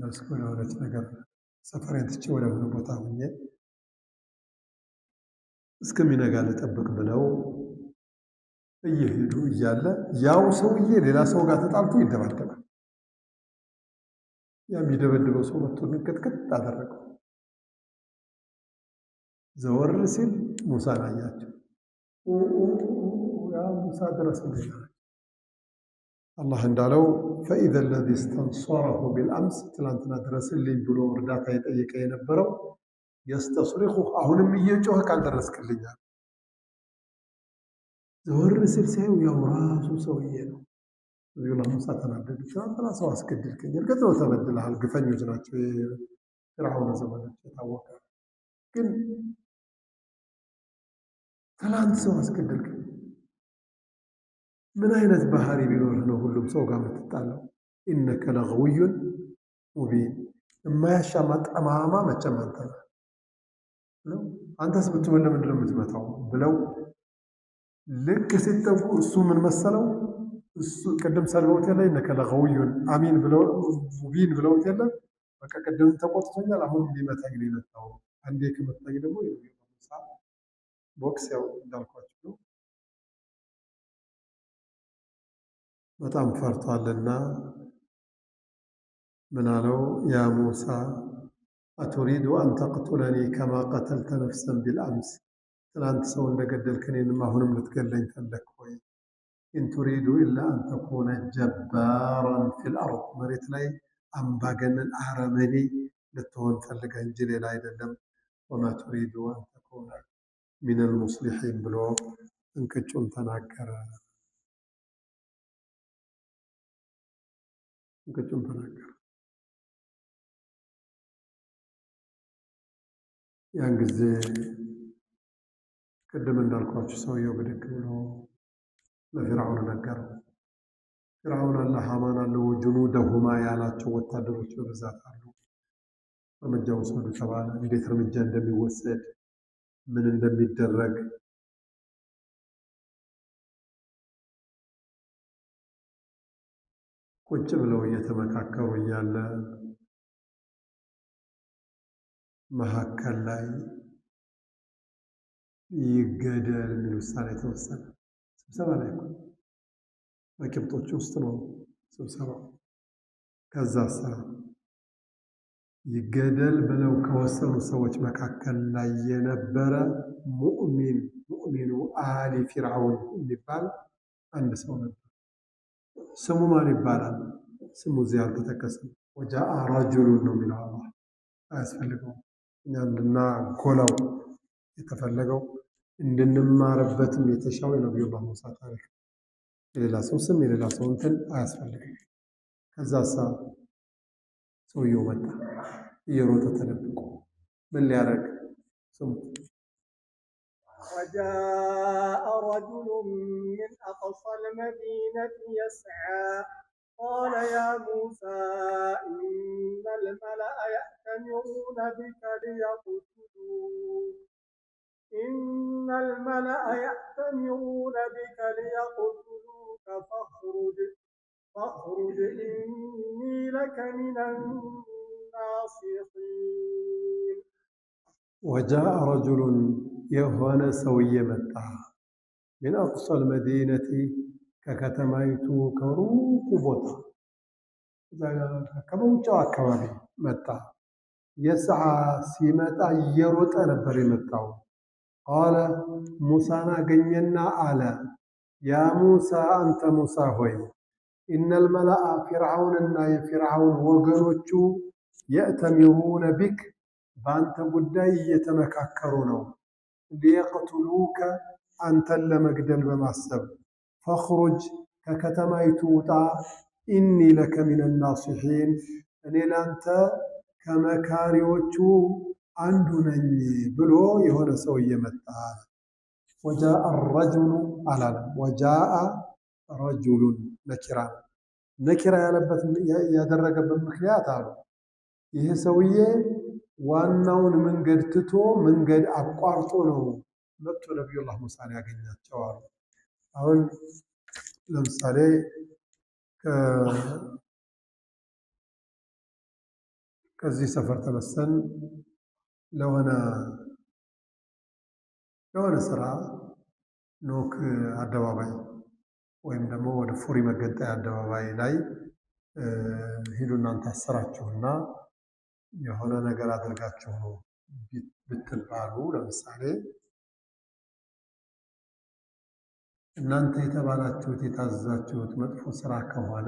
እስኪ ወደሆነች ነገር ሰፈሬን ትቼ ወደሆነ ቦታ ሁኜ እስከሚነጋ ልጠብቅ ብለው እየሄዱ እያለ ያው ሰውዬ ሌላ ሰው ጋር ተጣልቶ ይደባደባል። ያ የሚደበድበው ሰው መጥቶ ግን ቅጥቅጥ አደረገው። ዘወር ሲል ሙሳን አያቸው። ያ ሙሳ ድረስ አላህ እንዳለው ፈኢዘ ለዚ ስተንሰረሁ ቢልአምስ ትላንትና ድረስልኝ ብሎ እርዳታ የጠየቀ የነበረው የስተስሪኹ አሁንም እየጮኸ ካልደረስክልኛል። ዘወር ሲል ሲያዩ ያው ራሱ ሰውዬ ነው። ነቢዩላህ ሙሳ ተናደዱ። ትናንትና ሰው አስገድልከኝ፣ እርግጥ ነው ተበድለሃል፣ ግፈኞች ናቸው የፊርዓውን ዘመኖች የታወቀ ግን ትላንት ሰው አስገደልከኝ። ምን አይነት ባህሪ ቢኖርህ ነው ሁሉም ሰው ጋር የምትጣለው? ኢነከ ለገዊዩን ሙቢን፣ የማያሻማ ጠማማ መቼም አንተ ነህ። አንተስ ብትሆን ለምንድን ነው የምትመታው? ብለው ልክ ሲጠጉ እሱ ምን መሰለው እሱ ቅድም ሰድበውት የለ ኢነከ ለገዊዩን አሚን ብለው ሙቢን ብለውት የለ በቃ ቅድም ተቆጥቶኛል፣ አሁንም ሊመታኝ ነው የመጣው። አንዴ ከመታኝ ደግሞ የነቢዩላህ ሙሳ ቦክስ ያው እንዳልኳችሁ ነው። በጣም ፈርቷልና ምን አለው? يا موسى أتريد أن تقتلني كما قتلت نفسا بالأمس፣ ትናንት ሰው እንደገደልክ እኔንም አሁንም ልትገለኝ ፈለግክ ወይ? إن تريد إلا أن تكون جبارا في الأرض፣ መሬት ላይ አምባገነን አረመኔ ልትሆን ፈልገህ እንጂ ሌላ አይደለም። وما تريد أن تكون من المصلحين ብሎ እንቅጩን ተናገረ። እንቅጩን ተናገረ። ያን ጊዜ ቅድም እንዳልኳችሁ ሰውየው ብድግ ብሎ ለፊርዓውን ነገረው። ፊርዓውን አለ፣ ሃማን አለ፣ وجنودهما ያላቸው ወታደሮች በብዛት አሉ። እርምጃ ውሰዱ ተባለ። እንዴት እርምጃ እንደሚወሰድ ምን እንደሚደረግ ቁጭ ብለው እየተመካከሩ እያለ መካከል ላይ ይገደል የሚል ውሳኔ ተወሰነ። ስብሰባ ላይ እኮ በቂብጦች ውስጥ ነው ስብሰባው። ከዛ ይገደል ብለው ከወሰኑ ሰዎች መካከል ላይ የነበረ ሙእሚኑ አሊ ፊርዓውን የሚባል አንድ ሰው ነበር። ስሙ ማን ይባላል? ስሙ እዚህ አልተጠቀሰም። ወጃአ ረጁሉን ነው የሚለው አላህ። አያስፈልገውም። እኛ እንድናጎላው የተፈለገው እንድንማርበትም የተሻው የነቢዩላህ ሙሳ ታሪክ። የሌላ ሰው ስም የሌላ ሰው እንትን አያስፈልግም። ከዛ ሰውየው መጣ እየሮጠ ተደብቆ ምን ሊያደርግ ስሙ وجاء رجل من أقصى المدينة يسعى قال يا موسى إن الملأ يأتمرون بك ليقتلوك إن الملأ يأتمرون بك ليقتلوك فاخرج إني لك من الناصحين። وجاء رجل የሆነ ሰውዬ መጣ። من أقصى المدينة ከከተማይቱ ከሩቁ ቦታ ከመውጫው አካባቢ መጣ። يسعى ሲመጣ እየሮጠ ነበር የመጣው። قال ሙሳን አገኘና አለ يا موسى አንተ ሙሳ ሆይ إن الملأ ፊርዓውንና የፊርዓውን ወገኖቹ يأتمرون بك በአንተ ጉዳይ እየተመካከሩ ነው። ليقتلوك አንተን ለመግደል በማሰብ فاخرج ከከተማይቱ ውጣ፣ إني لك من الناصحين እኔ ላንተ ከመካሪዎቹ አንዱ ነኝ ብሎ የሆነ ሰው እየመጣ وجاء رجل አላለም። وجاء رجل نكرة نكرة ያለበት ያደረገበት ምክንያት አሉ ይህ ሰውዬ ዋናውን መንገድ ትቶ መንገድ አቋርጦ ነው መጥቶ ነቢዩላህ ሙሳን ያገኛቸው አሉ። አሁን ለምሳሌ ከዚህ ሰፈር ተነስተን ለሆነ ስራ ኖክ አደባባይ ወይም ደግሞ ወደ ፉሪ መገንጠያ አደባባይ ላይ ሂዱ እናንተ አሰራችሁና የሆነ ነገር አድርጋችሁ ነው ብትባሉ፣ ለምሳሌ እናንተ የተባላችሁት የታዘዛችሁት መጥፎ ስራ ከሆነ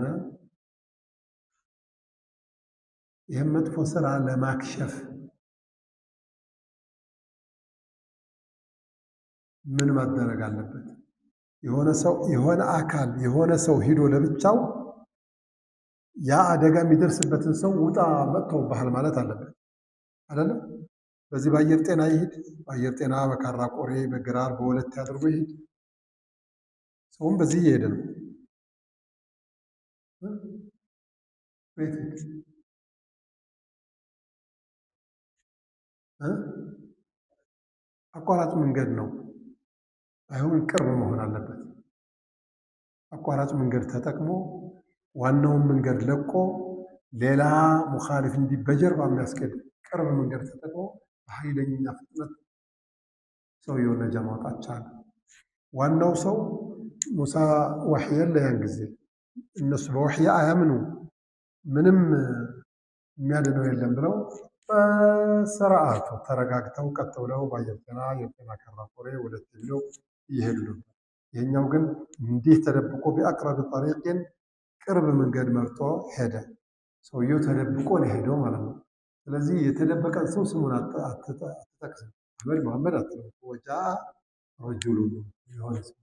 ይህም መጥፎ ስራ ለማክሸፍ ምን ማደረግ አለበት? የሆነ ሰው የሆነ አካል የሆነ ሰው ሂዶ ለብቻው ያ አደጋ የሚደርስበትን ሰው ውጣ መጥቶብሃል ማለት አለበት አይደለም። በዚህ በአየር ጤና ይሂድ፣ በአየር ጤና በካራ ቆሬ በግራር በወለቴ አድርጎ ይሂድ። ሰውም በዚህ እየሄደ ነው። አቋራጭ መንገድ ነው። አይሆን ቅርብ መሆን አለበት። አቋራጭ መንገድ ተጠቅሞ ዋናውን መንገድ ለቆ ሌላ ሙኻሊፍ እንዲህ በጀርባ የሚያስኬድ ቅርብ መንገድ ተጠቅሞ በኃይለኛ ፍጥነት ሰውየውን ነጃ ማውጣት ቻለ። ዋናው ሰው ሙሳ ዋሕይ የለ ያን ጊዜ እነሱ በወሕይ አያምኑ፣ ምንም የሚያድነው የለም ብለው በስርዓቱ ተረጋግተው ቀጥ ብለው በአየር ጤና አየር ጤና ካራቆሬ ወደ ብለው እየሄዱ ነበር። ይሄኛው ግን እንዲህ ተደብቆ بأقرب طريق ቅርብ መንገድ መርጦ ሄደ። ሰውየው ተደብቆ ነው የሄደው ማለት ነው። ስለዚህ የተደበቀን ሰው ስሙን አትጠቅስም። አህመድ መሐመድ አትልም። وجاء رجل የሆነ ሰው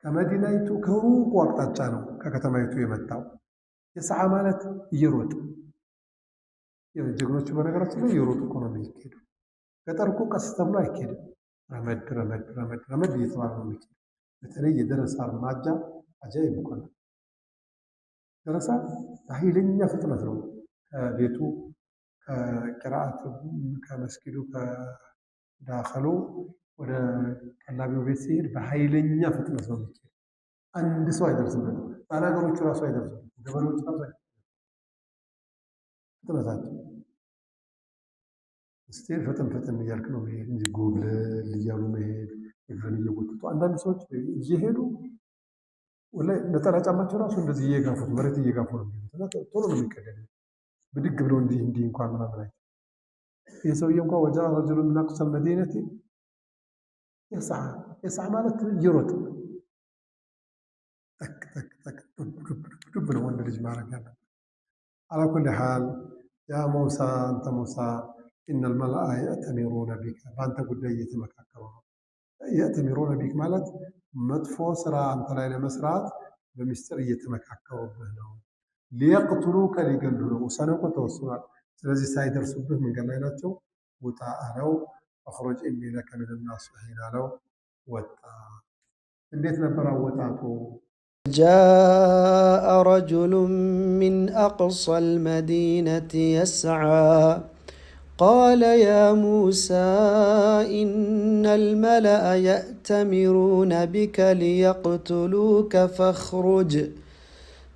ከመዲናይቱ ከሩቁ አቅጣጫ ነው ከከተማይቱ የመጣው። يسعى ማለት እየሮጠ፣ ጀግኖቹ በነገራችን ላይ እየሮጡ እኮ ነው የሚሄዱ። ገጠር እኮ ቀስ ተብሎ አይኬድም። ረመድ ረመድ ረመድ ረመድ እየተባለ ነው የሚኬደው። በተለይ የደረሳ እርማጃ አጃኢብ እኮ ነው። ደረሳ በኃይለኛ ፍጥነት ነው ከቤቱ ከቅርአት ከመስጊዱ ከዳኸሉ ወደ ቀላቢው ቤት ሲሄድ በኃይለኛ ፍጥነት ነው የሚሄድ። አንድ ሰው አይደርስበትም። ባላገሮቹ ራሱ አይደርሱበትም። ገበሬዎቹ ራሱ አይደርሱበትም። ፍጥነታቸው still ፈጠን ፈጠን እያልክ ነው መሄድ እንጂ ጎብለል እያሉ መሄድ፣ እግርን እየጎተቱ፣ አንዳንድ ሰዎች እየሄዱ ወላሂ ነጠላ ጫማቸው ራሱ እንደዚህ እየጋፉት፣ መሬት እየጋፉ ነው የሚሄዱት እና ቶሎ ነው የሚቀደደው። ብድግ ብለው እንዲህ እንዲህ እንኳን ምናምን አይ፣ ይህ ሰውዬ እንኳን وجاء رجل من أقصى المدينة يسعى። يسعى ማለት እየሮጠ ጠቅ ጠቅ ጠቅ ዱብ ዱብ ዱብ ዱብ ነው ወንድ ልጅ ማድረግ ያለበት። على كل حال يا موسى አንተ ሙሳ إن الملأ يأتمرون بك በአንተ ጉዳይ እየተመካከሩ ነው። يأتمرون بك ማለት መጥፎ ስራ አንተ ላይ ለመስራት በሚስጥር እየተመካከሩብህ ነው። ليقتلوك ሊገሉ ነው። ውሳኔው እኮ ተወስኗል። ስለዚህ ሳይደርሱብህ መንገድ ላይ ናቸው። ውጣ አለው። فاخرج إني لك من الناصحين አለው። ወጣ። እንዴት ነበር አወጣጡ? جاء رجل من أقصى المدينة يسعى قال يا موسى إن الملأ يأتمرون بك ليقتلوك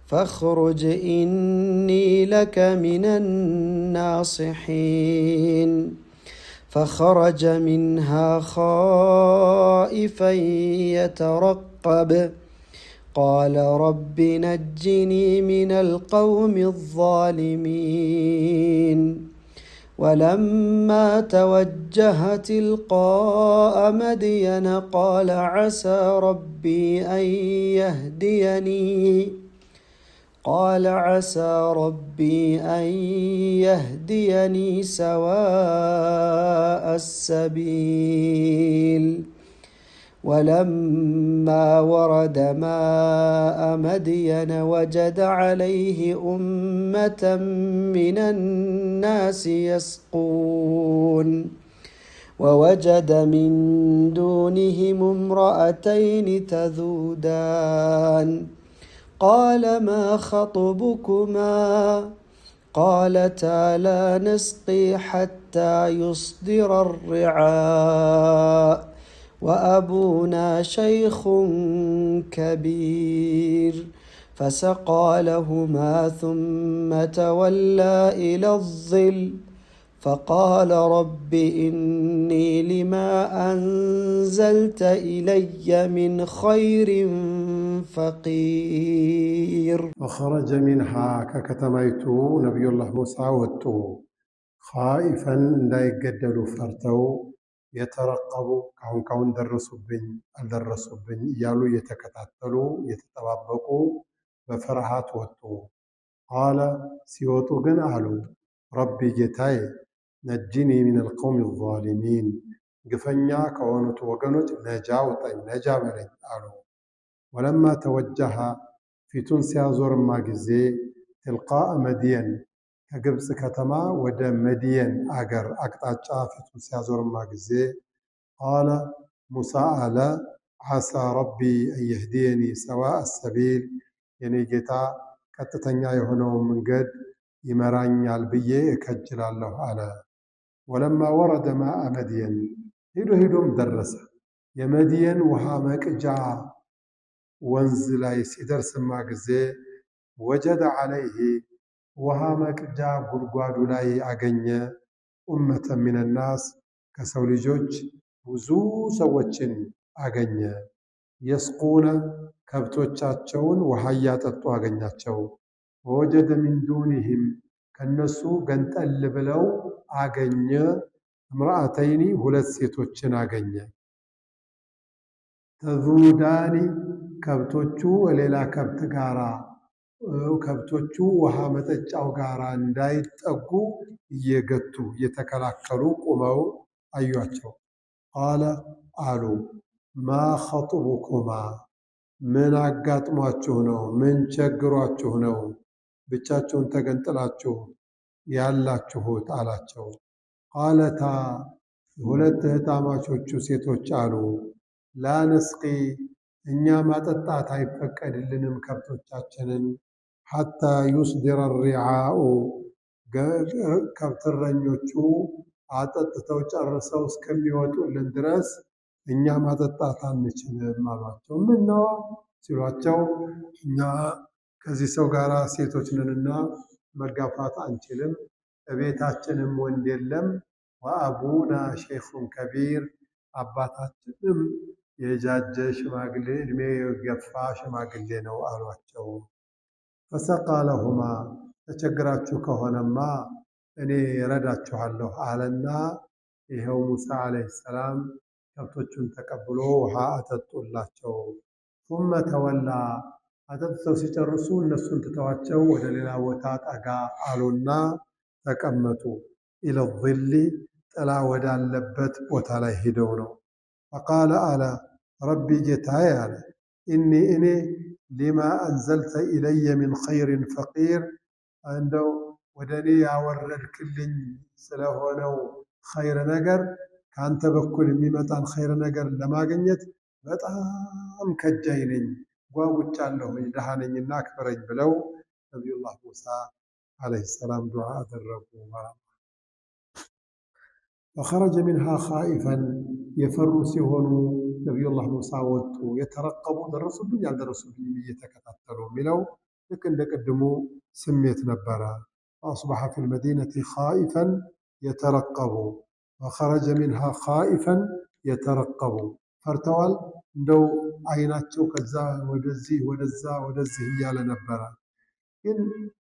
فاخرج إني لك من الناصحين. فخرج منها خائفا يترقب قال رب نجني من القوم الظالمين. ولما توجه تلقاء مدين قال عسى ربي أن يهديني سواء السبيل. ولما ورد ماء مدين وجد عليه أمة من الناس يسقون ووجد من دونهم امرأتين تذودان قال ما خطبكما؟ قالتا لا نسقي حتى يصدر الرعاء وأبونا شيخ كبير. فسقى لهما ثم تولى إلى الظل فقال رب إني لما أنزلت إلي من خير فقير. فخرج منها ከከተማይቱ ነቢዩላህ ሙሳ ወጡ። خائفا እንዳይገደሉ ፈርተው፣ يترقب ካሁን ካሁን ደረሱብኝ አልደረሱብኝ እያሉ እየተከታተሉ እየተጠባበቁ በፍርሃት ወጡ። قال ሲወጡ ግን አሉ رب ጌታዬ نجني من القوم الظالمين ግፈኛ ከሆኑት ወገኖች ነጃ አውጣኝ፣ ነጃ በለኝ አሉ። ولما توجه ፊቱን ሲያዞርማ ጊዜ تلقاء مدين ከግብፅ ከተማ ወደ መድየን አገር አቅጣጫ ፊቱን ሲያዞርማ ጊዜ قال ሙሳ አለ عسى ربي أن يهديني سواء السبيل የኔ ጌታ ቀጥተኛ የሆነውን መንገድ ይመራኛል ብዬ እከጅላለሁ አለ። ولما ورد ماء مدين ሄዶ ሄዶም ደረሰ። የመድየን ውሃ መቅጃ ወንዝ ላይ ሲደርስማ ጊዜ وجد عليه ውሃ መቅጃ ጉድጓዱ ላይ አገኘ أمة من الناس ከሰው ልጆች ብዙ ሰዎችን አገኘ። يسقون ከብቶቻቸውን ውሃ እያጠጡ አገኛቸው። ووجد من دونهم ከነሱ ገንጠል ብለው አገኘ። امرأتين ሁለት ሴቶችን አገኘ። تذودان ከብቶቹ ሌላ ከብት ጋራ ከብቶቹ ውሃ መጠጫው ጋራ እንዳይጠጉ እየገቱ እየተከላከሉ ቁመው አዩአቸው። قال አሉ ما خطبكما ምን አጋጥሟችሁ ነው? ምን ቸግሯችሁ ነው ብቻችሁን ተገንጥላችሁ ያላችሁት? አላቸው። قالتا ሁለት እህታማቾቹ ሴቶች አሉ لا نسقي እኛ ማጠጣት አይፈቀድልንም ከብቶቻችንን حتى يصدر الرعاء ከብት እረኞቹ አጠጥተው ጨርሰው እስከሚወጡልን ድረስ እኛ ማጠጣት አንችልም አሏቸው። ምነዋ ሲሏቸው እኛ ከዚህ ሰው ጋር ሴቶች ነንና መጋፋት አንችልም፣ እቤታችንም ወንድ የለም። وأبونا شيخ كبير አባታችንም የጃጀ ሽማግሌ እድሜ የገፋ ሽማግሌ ነው አሏቸው። فسقى لهما ተቸግራችሁ ከሆነማ እኔ እረዳችኋለሁ አለና ይኸው ሙሳ عليه السلام ከብቶቹን ተቀብሎ ውሃ አጠጡላቸው። ثم تولى አጠጥተው ሲጨርሱ እነሱን ትተዋቸው ወደ ሌላ ቦታ ጠጋ አሉና ተቀመጡ። إلى الظل ጥላ ወዳለበት ቦታ ላይ ሂደው ነው። فقال አለ رب ጌታዬ አለ إني እኔ لما أنزلت إلي من خير فقير እንደው ወደ እኔ ያወረድክልኝ ስለሆነው ኸይር ነገር ከአንተ በኩል የሚመጣን ኸይር ነገር ለማግኘት በጣም ከጃይ ነኝ፣ ጓጉቻለሁኝ፣ ድሃ ነኝና አክብረኝ ብለው ነቢዩላህ ሙሳ عليه السلام ዱዓ አደረጉ ማለት ነው። فخرج منها خائفا የፈሩ ሲሆኑ ነቢዩላህ ሙሳ ወጡ። يترقب ደረሱብኝ አልደረሱብኝም እየተከታተሉ የሚለው ልክ እንደ ቅድሙ ስሜት ነበረ። فأصبح في المدينة خائفا يترقب وخرج منها خائفا يترقب ፈርተዋል። እንደው አይናቸው ከዛ ወደዚህ ወደዛ ወደዚህ እያለ ነበረ። ግን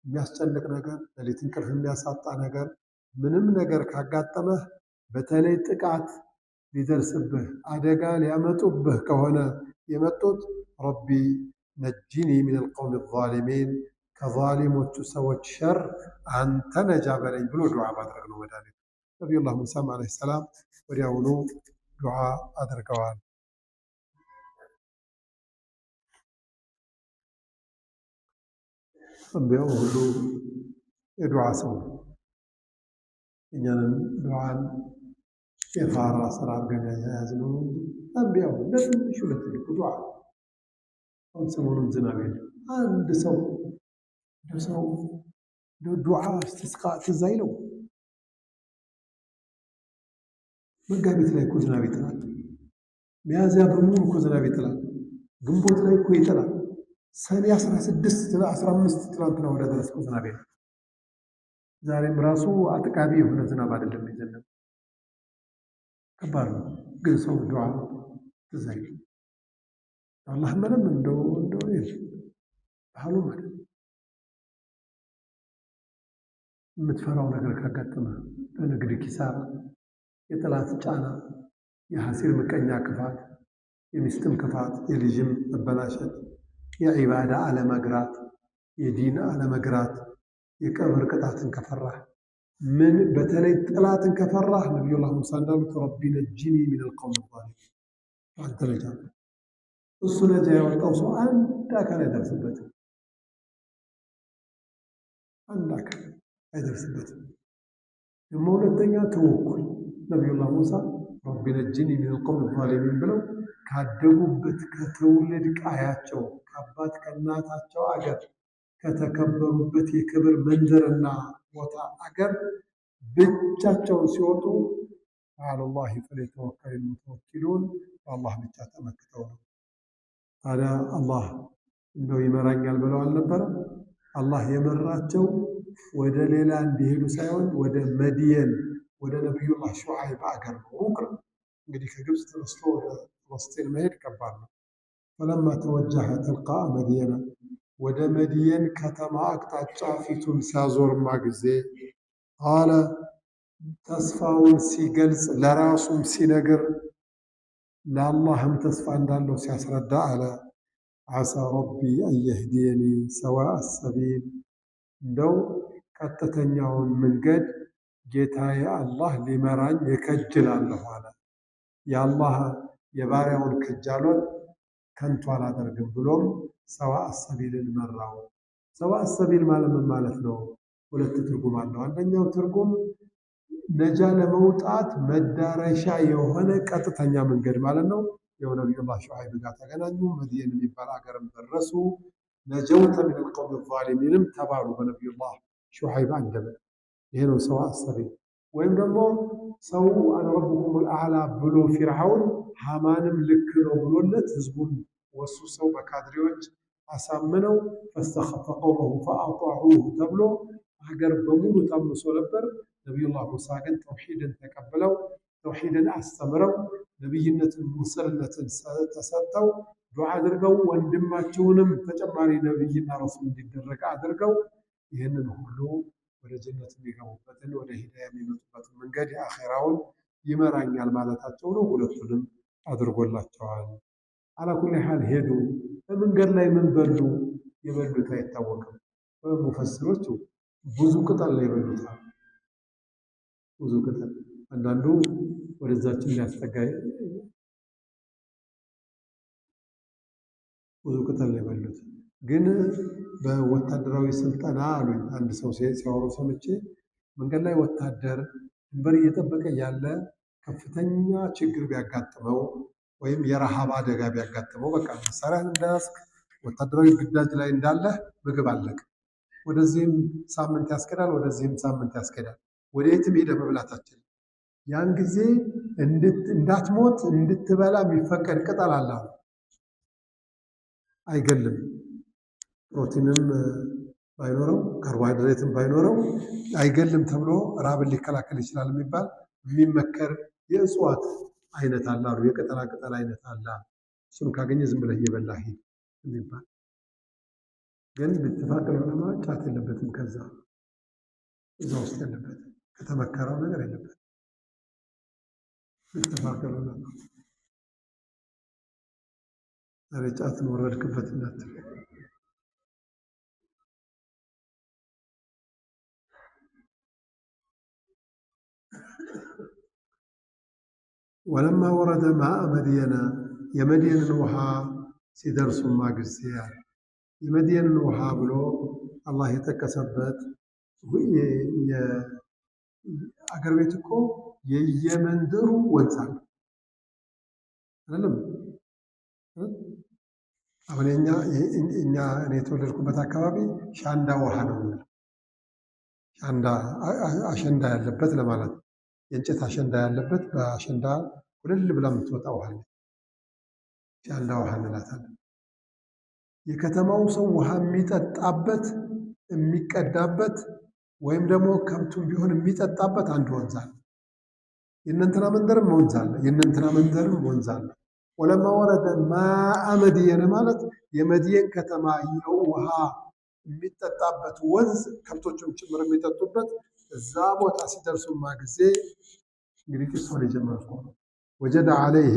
የሚያስጨንቅ ነገር፣ ሌሊት እንቅልፍ የሚያሳጣ ነገር፣ ምንም ነገር ካጋጠመህ በተለይ ጥቃት ሊደርስብህ አደጋ ሊያመጡብህ ከሆነ የመጡት رب نجني من القوم الظالمين ከዛሊሞቹ ሰዎች ሸር አንተ ነጃ በለኝ ብሎ ዱዓ ማድረግ ነው መድኃኒቱ። ነቢዩላህ ሙሳም عليه السلام ወዲያውኑ ዱዓ አድርገዋል። አንቢያው ሁሉ የዱዓ ሰው ነው። እኛንም ዱዓን የፋራ ስራ አድርገን የያዝነው እንጂ አንቢያው ለትንሹ ለትልቁ ዱዓ። አሁን ሰሞኑን ዝናብ የለም። አንድ ሰው ሰው ዱዓ እስቲስቃ ትዝ አይለው። መጋቢት ላይ እኮ ዝናብ ይጥላል። ሚያዝያ በሙሉ እኮ ዝናብ ይጥላል። ግንቦት ላይ እኮ ይጥላል። ሰኔ 16 15 ትናንትና ወደ ድረስ እኮ ዝናብ የለም። ዛሬም ራሱ አጥቃቢ የሆነ ዝናብ አይደለም የዘነበው። ከባድ ነው። ግን ሰው ዱዓ ትዝ አይልም። አላህ ምንም እንደው እንደው የለም ባህሉ ማለት የምትፈራው ነገር ካጋጠመ በንግድ ኪሳራ፣ የጠላት ጫና፣ የሐሲር ምቀኛ ክፋት፣ የሚስትም ክፋት፣ የልጅም መበላሸት፣ የዒባዳ አለመግራት፣ የዲን አለመግራት፣ የቀብር ቅጣትን ከፈራህ ምን በተለይ ጥላትን ከፈራህ ነቢዩላህ ሙሳ እንዳሉት رب نجني من القوم الظالمين አንተ ነጃ። እሱ ነጃ ያወጣው ሰው አንድ አካል አይደርስበትም። አንድ አካል አይደርስበትም። ደግሞ ሁለተኛ ተወኩል ነቢዩላህ ሙሳ رب نجني من القوم الظالمين ብለው ካደጉበት ከትውልድ ቀያቸው ከአባት ከእናታቸው አገር ከተከበሩበት የክብር መንደርና ቦታ አገር ብቻቸውን ሲወጡ على الله فليتوكل المتوكلون በአላህ ብቻ ተመክተው ነው። ታዲያ አላህ እንደው ይመራኛል ብለው አልነበረም? አላህ የመራቸው ወደ ሌላ እንዲሄዱ ሳይሆን ወደ መድየን ወደ ነቢዩላህ ሹዓይብ አገር ነው። ሩቅ ነው እንግዲህ ከግብፅ ተነስቶ ወደ ፍለስጤን መሄድ ከባድ ነው። فلما توجه تلقاء مدين ወደ መድየን ከተማ አቅጣጫ ፊቱን ሲያዞርማ ጊዜ قال ተስፋውን ሲገልጽ ለራሱም ሲነግር ለአላህም ተስፋ እንዳለው ሲያስረዳ አለ عسى ربي أن يهديني سواء السبيل እንደው ቀጥተኛውን መንገድ ጌታዬ አላህ ሊመራኝ የከጅላለሁ አለ። የአላህ የባሪያውን ክጃሎት ከንቱ አላደርግም ብሎም سواء السبيل ን መራው። سواء السبيل ማለት ምን ማለት ነው? ሁለት ትርጉም አለው። አንደኛው ትርጉም ነጃ ለመውጣት መዳረሻ የሆነ ቀጥተኛ መንገድ ማለት ነው። ያው ነቢዩላህ ሹዓይብ ጋር ተገናኙ። መድየን የሚባል አገርም ደረሱ። نجوت من القوم الظالمين ም ተባሉ በነቢዩላህ ሹዓይብ አንደበት። ይሄ ነው سواء السبيل። ወይም ደግሞ ሰው أنا ربكم الأعلى ብሎ ፊርዓውን ሃማንም ልክ ነው ብሎለት ህዝቡን ወሱ ሰው በካድሬዎች አሳምነው فاستخف قومه فأطاعوه ተብሎ ሀገር በሙሉ ታምሶ ነበር። ነቢዩላህ ሙሳ ግን ተውሒድን ተቀብለው ተውሒድን አስተምረው ነቢይነትን ሙርሰልነትን ተሰጥተው ዱዓ አድርገው ወንድማቸውንም ተጨማሪ ነቢይና ረሱል እንዲደረግ አድርገው ይህንን ሁሉ ወደ ጀነት የሚገቡበትን ወደ ሂዳያ የሚመጡበትን መንገድ የአኼራውን ይመራኛል ማለታቸው ነው። ሁለቱንም አድርጎላቸዋል። على كل حال ሄዱ። በመንገድ ላይ ምን በሉ? የበሉት አይታወቅም። ሙፈስሮቹ ብዙ ቅጠል ነው የበሉት። ብዙ ቅጠል አንዳንዱ ወደዛችን ሊያስጠጋ ብዙ ቅጠል ነው የበሉት። ግን በወታደራዊ ስልጠና አሉኝ አንድ ሰው ሲያወሩ ሰምቼ፣ መንገድ ላይ ወታደር ድንበር እየጠበቀ ያለ ከፍተኛ ችግር ቢያጋጥመው ወይም የረሃብ አደጋ ቢያጋጥመው በቃ መሳሪያ እንዳያስክ ወታደራዊ ግዳጅ ላይ እንዳለህ ምግብ አለቅ። ወደዚህም ሳምንት ያስኬዳል፣ ወደዚህም ሳምንት ያስኬዳል። ወደ የትም ሄደህ መብላት አትችልም። ያን ጊዜ እንዳትሞት እንድትበላ የሚፈቀድ ቅጠል አለ። አይገልም። ፕሮቲንም ባይኖረው ካርቦሃይድሬትም ባይኖረው አይገልም ተብሎ ራብን ሊከላከል ይችላል የሚባል የሚመከር የእጽዋት አይነት አለ አሉ። የቅጠላ ቅጠል አይነት አለ። እሱን ካገኘ ዝም ብለህ እየበላህ ሂድ የሚባል ግን باتفاق العلماء ጫት የለበትም። ከዛ እዛ ውስጥ የለበትም፣ ከተመከረው ነገር የለበትም። باتفاق العلماء ዛሬ ጫትን ወረድክበት እንዳትል። ولما ورد ماء مدين የመድየንን ውሃ ሲደርሱማ ጊዜ የመድየንን ውሃ ብሎ አላህ የጠቀሰበት አገር ቤት እኮ የየመንደሩ ወንዝ አለ አይደለም? አሁን እኛ እኔ የተወለድኩበት አካባቢ ሻንዳ ውሃ ነው የምንለው። ሻንዳ አሸንዳ ያለበት ለማለት ነው። የእንጨት አሸንዳ ያለበት በአሸንዳ ኩልል ብላ የምትወጣ ውሃ አለች። ሻንዳ ውሃ እንላታለን። የከተማው ሰው ውሃ የሚጠጣበት የሚቀዳበት ወይም ደግሞ ከብቱም ቢሆን የሚጠጣበት አንድ ወንዝ አለ። የእነንትና መንደርም ወንዝ አለ። የእነንትና መንደርም ወንዝ አለ። ولما ورد ماء مدين ማለት የመድየን ከተማ የውሃ የሚጠጣበት ወንዝ ከብቶቹም ጭምር የሚጠጡበት እዛ ቦታ ሲደርሱማ ጊዜ እንግዲህ ቂሶን የጀመረ ነው። وجد عليه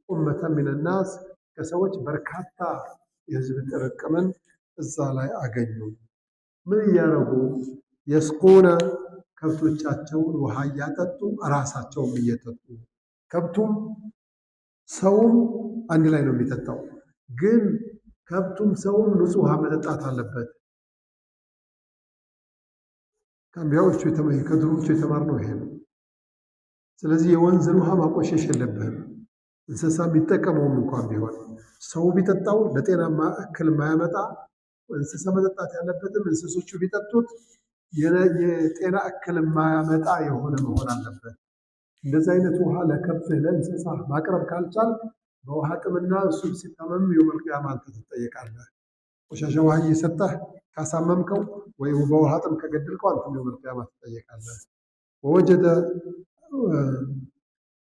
أمة من الناس ከሰዎች በርካታ የህዝብ ጥርቅምን እዛ ላይ አገኙ። ምን እያደረጉ? يسقون ከብቶቻቸውን ውሃ እያጠጡ ራሳቸውም እየጠጡ ከብቱም ሰውም አንድ ላይ ነው የሚጠጣው። ግን ከብቱም ሰውም ንጹህ ውሃ መጠጣት አለበት። ከአንቢያዎቹ ከድሮዎቹ የተማርነው ይሄ ነው። ስለዚህ የወንዝን ውሃ ማቆሸሽ የለብህም። እንስሳ የሚጠቀመውም እንኳን ቢሆን ሰው ቢጠጣው ለጤና እክል የማያመጣ እንስሳ መጠጣት ያለበትም እንስሶቹ ቢጠጡት የጤና እክል የማያመጣ የሆነ መሆን አለበት። እንደዚህ አይነት ውሃ ለከብትህ ለእንስሳ ማቅረብ ካልቻል በውሃ ጥምና እሱ ሲታመም يوم القيامة አንተ ትጠየቃለህ። ቆሻሻ ውሃ እየሰጠህ ካሳመምከው ወይ በውሃ ጥም ከገደልከው አንተም يوم القيامة ትጠየቃለህ።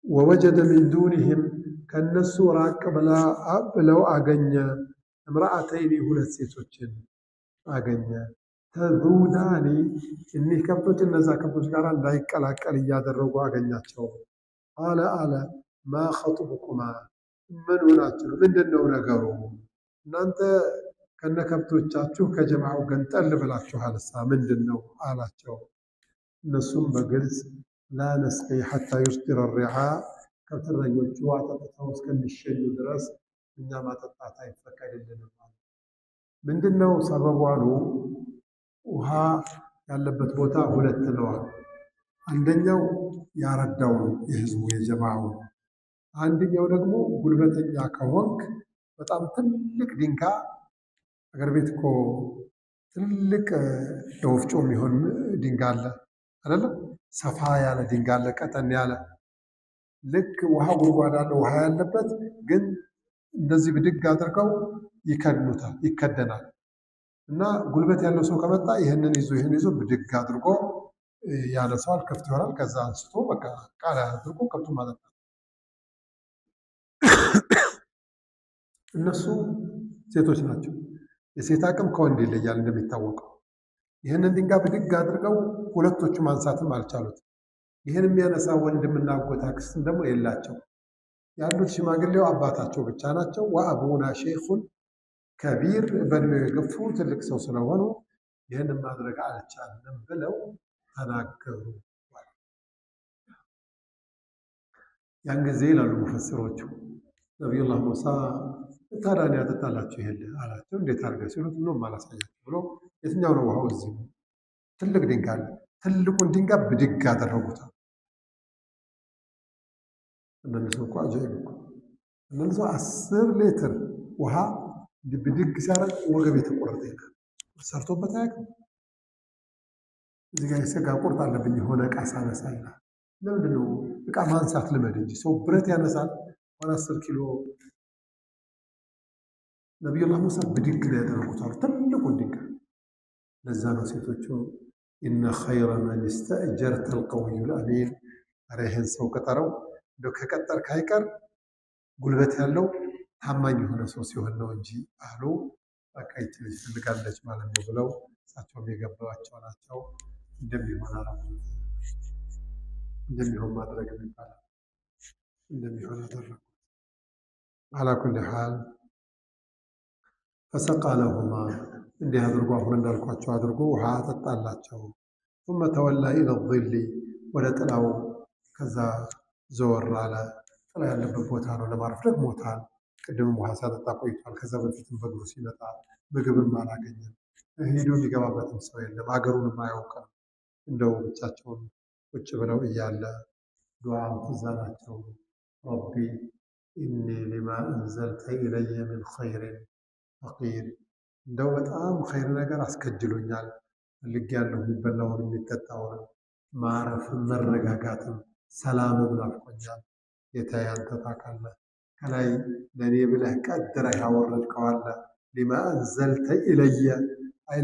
ووجد من دونهم ከነሱ ራቅ ብለው አገኘ። امرأتين ሁለት ሴቶችን አገኘ። تذودان እኒህ ከብቶች እነዛ ከብቶች ጋር እንዳይቀላቀል እያደረጉ አገኛቸው። قال አለ ما خطبكما ምን ሆናችሁ ነው? ምንድን ነው ነገሩ? እናንተ ከነ ከብቶቻችሁ ከጀማዓው ገንጠል ብላችኋልሳ ምንድን ነው አላቸው። እነሱም በግልጽ لا نسقي حتى يصدر الرعاء ከብት እረኞቹ አጠጥተው እስከሚሸኙ ድረስ እኛ ማጠጣት አይፈቀድልንም። ምንድን ነው ሰበቡ አሉ። ውሃ ያለበት ቦታ ሁለት ነው አሉ። አንደኛው ያረዳው ነው የህዝቡ የጀማዓው ነው። አንደኛው ደግሞ ጉልበተኛ ከሆንክ በጣም ትልቅ ድንጋይ አገር ቤት እኮ ትልቅ ለወፍጮ የሚሆን ድንጋይ አለ አይደለ? ሰፋ ያለ ድንጋይ አለ፣ ቀጠን ያለ ልክ ውሃ ጉድጓድ አለ፣ ውሃ ያለበት ግን እንደዚህ ብድግ አድርገው ይከድኑታል፣ ይከደናል። እና ጉልበት ያለው ሰው ከመጣ ይህንን ይዞ ይህን ይዞ ብድግ አድርጎ ያነሳዋል፣ ክፍት ይሆናል። ከዛ አንስቶ በቃ ቃል አድርጎ ከብቱ ማጠጣት። እነሱ ሴቶች ናቸው። የሴት አቅም ከወንድ ይለያል እንደሚታወቀው። ይህንን ድንጋይ ብድግ አድርገው ሁለቶቹ ማንሳትም አልቻሉት። ይህን የሚያነሳ ወንድምና አጎት አክስትም ደግሞ የላቸው። ያሉት ሽማግሌው አባታቸው ብቻ ናቸው። وأبونا شيخ كبير በእድሜው የገፉ ትልቅ ሰው ስለሆኑ ይህንን ማድረግ አልቻልንም ብለው ተናገሩ። ያን ጊዜ ይላሉ ሙፈሲሮቹ ነቢዩላህ ሙሳ ታዲያ እኔ አጠጣላችሁ ይሄን አላቸው። እንዴት አድርገህ ሲሉት ምንም አላሳያቸው ብሎ የትኛው ነው ውሃው? እዚህ ትልቅ ድንጋይ አለ። ትልቁን ድንጋይ ብድግ አደረጉታል። አንዳንድ ሰው እኮ አጃኢብ እኮ አንዳንድ ሰው 10 ሊትር ውሃ ብድግ ሲያደርግ ወገብ የተቆረጠ ይላል። ሰርቶበት አያውቅም። እዚህ ጋር የስጋ ቁርጥ አለብኝ የሆነ እቃ ሳነሳ ይላል። ለምንድን ነው እቃ ማንሳት ልመድ እንጂ ሰው ብረት ያነሳል እንኳን 10 ኪሎ። ነቢዩላህ ሙሳ ብድግ ነው ያደረጉት አሉ ትልቁን ድንጋይ። ለዛ ነው ሴቶቹ إن خير من استأجرت القوي الأمين። ኧረ ይህን ሰው ቅጠረው፣ እንደው ከቀጠርክ አይቀር ጉልበት ያለው ታማኝ የሆነ ሰው ሲሆን ነው እንጂ አሉ። በቃ ይቺ ልጅ ትፈልጋለች ማለት ነው ብለው እሳቸውም የገባቸው ናቸው። እንደሚሆን አላሉት። እንደሚሆን ማድረግ ይባላል። እንደሚሆን አደረጉት። على كل حال فسقى لهما እንዲህ አድርጎ አሁን እንዳልኳቸው አድርጎ ውሃ አጠጣላቸው። ثم تولى إلى الظل ወደ ጥላው ከዛ ዘወር አለ። ጥላ ያለበት ቦታ ነው ለማረፍ ደክሞታል። ቅድምም ውሃ ሲያጠጣ ቆይቷል። ከዛ በፊትም በእግሩ ሲመጣ ምግብም አላገኘም። ሄዶ የሚገባበትም ሰው የለም። አገሩንም አያውቅም። እንደው ብቻቸውን ቁጭ ብለው እያለ ዱዓም ትዝ አላቸው። رب إني لما أنزلت إلي من خير فقير፣ እንደው በጣም ኸይር ነገር አስከጅሎኛል ፈልጌያለሁ፣ የሚበላውን የሚጠጣውን፣ ማረፍም መረጋጋትም ሰላምም ናፍቆኛል። ጌታዬ አንተ ታውቃለህ። ከላይ ለእኔ ብለህ ቀድረህ ያወረድከው አለ። لما أنزلت إلي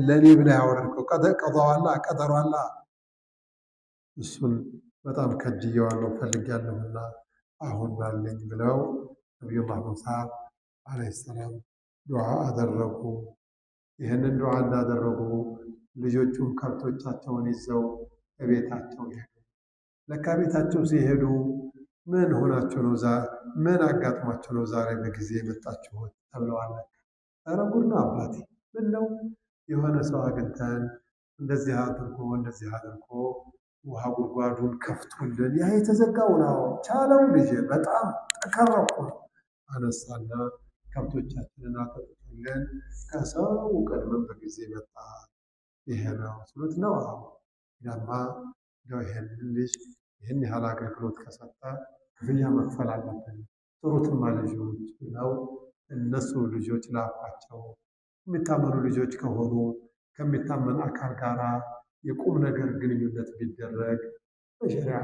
ለእኔ ብለህ ያወረድከው ቀዷ አለ፣ ቀጠሮ አለ። እሱን በጣም ከጅየዋለሁ ፈልጌያለሁና አሁን ናለኝ ብለው ነቢዩላህ ሙሳ ዓለይሂ ሰላም ዱዓ አደረጉ። ይህንን ዱዓ እንዳደረጉ ልጆቹም ከብቶቻቸውን ይዘው እቤታቸው ሄዱ። ለካ ቤታቸው ሲሄዱ ምን ሆናችሁ ነው ምን አጋጥሟችሁ ነው ዛሬ በጊዜ የመጣችሁት ተብለዋል። ኧረ ጉድ ነው አባቴ፣ ምን ነው የሆነ ሰው አግኝተን እንደዚህ አድርጎ እንደዚህ አድርጎ ውሃ ጉድጓዱን ከፍቶልን ያ የተዘጋውን አዎ ቻለው ልጄ በጣም ጠንካራ እኮ ነው አነሳና ከብቶቻችንን አጠጥቶልን ከሰው ቀድመን በጊዜ መጣ። ይሄ ነው ስሉት ነው አዎ ያማ እንደው ይሄን ልጅ ይህን ያህል አገልግሎት ከሰጠ ክፍያ መክፈል አለብን፣ ጥሩትማ ልጆች ብለው እነሱ ልጆች ላኳቸው። የሚታመኑ ልጆች ከሆኑ ከሚታመን አካል ጋር የቁም ነገር ግንኙነት ቢደረግ በሸሪዓ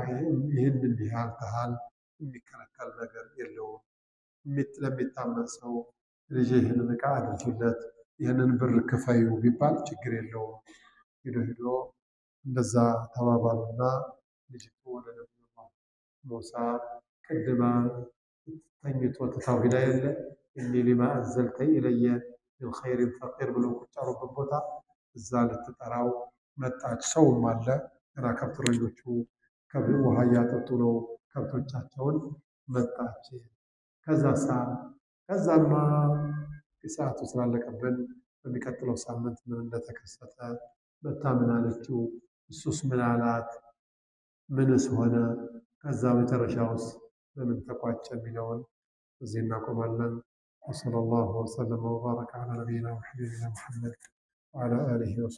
ይህንን ያህል ታህል የሚከለከል ነገር የለውም። ለሚታመን ሰው ልጄ ይህንን ዕቃ አድርጊለት፣ ይህንን ብር ክፈዩ ቢባል ችግር የለውም። ሄዶ ሄዶ እንደዛ ተባባሉና ልጅቱ ወደ ነቢዩላህ ሙሳ ቅድማ ተኝቶ ትታው ሂዳ የለ إني لما أنزلت إلي من خير فقير ብሎ ቁጭ ያሉበት ቦታ እዛ ልትጠራው መጣች። ሰውም አለ ገና ከብት እረኞቹ ውሃ እያጠጡ ነው ከብቶቻቸውን። መጣች። ከዛሳ ከዛማ ሰዓቱ ስላለቀብን በሚቀጥለው ሳምንት ምን እንደተከሰተ መታ ምን አለችው፣ እሱስ ምን አላት፣ ምንስ ሆነ፣ ከዛ መጨረሻውስ በምን ተቋጨ የሚለውን እዚህ እናቆማለን። ወሰለላሁ ወሰለመ ወባረከ ዐላ ነቢይና ወሐቢቢና ሙሐመድ ወዐላ አሊሂ ወሰሕቢሂ።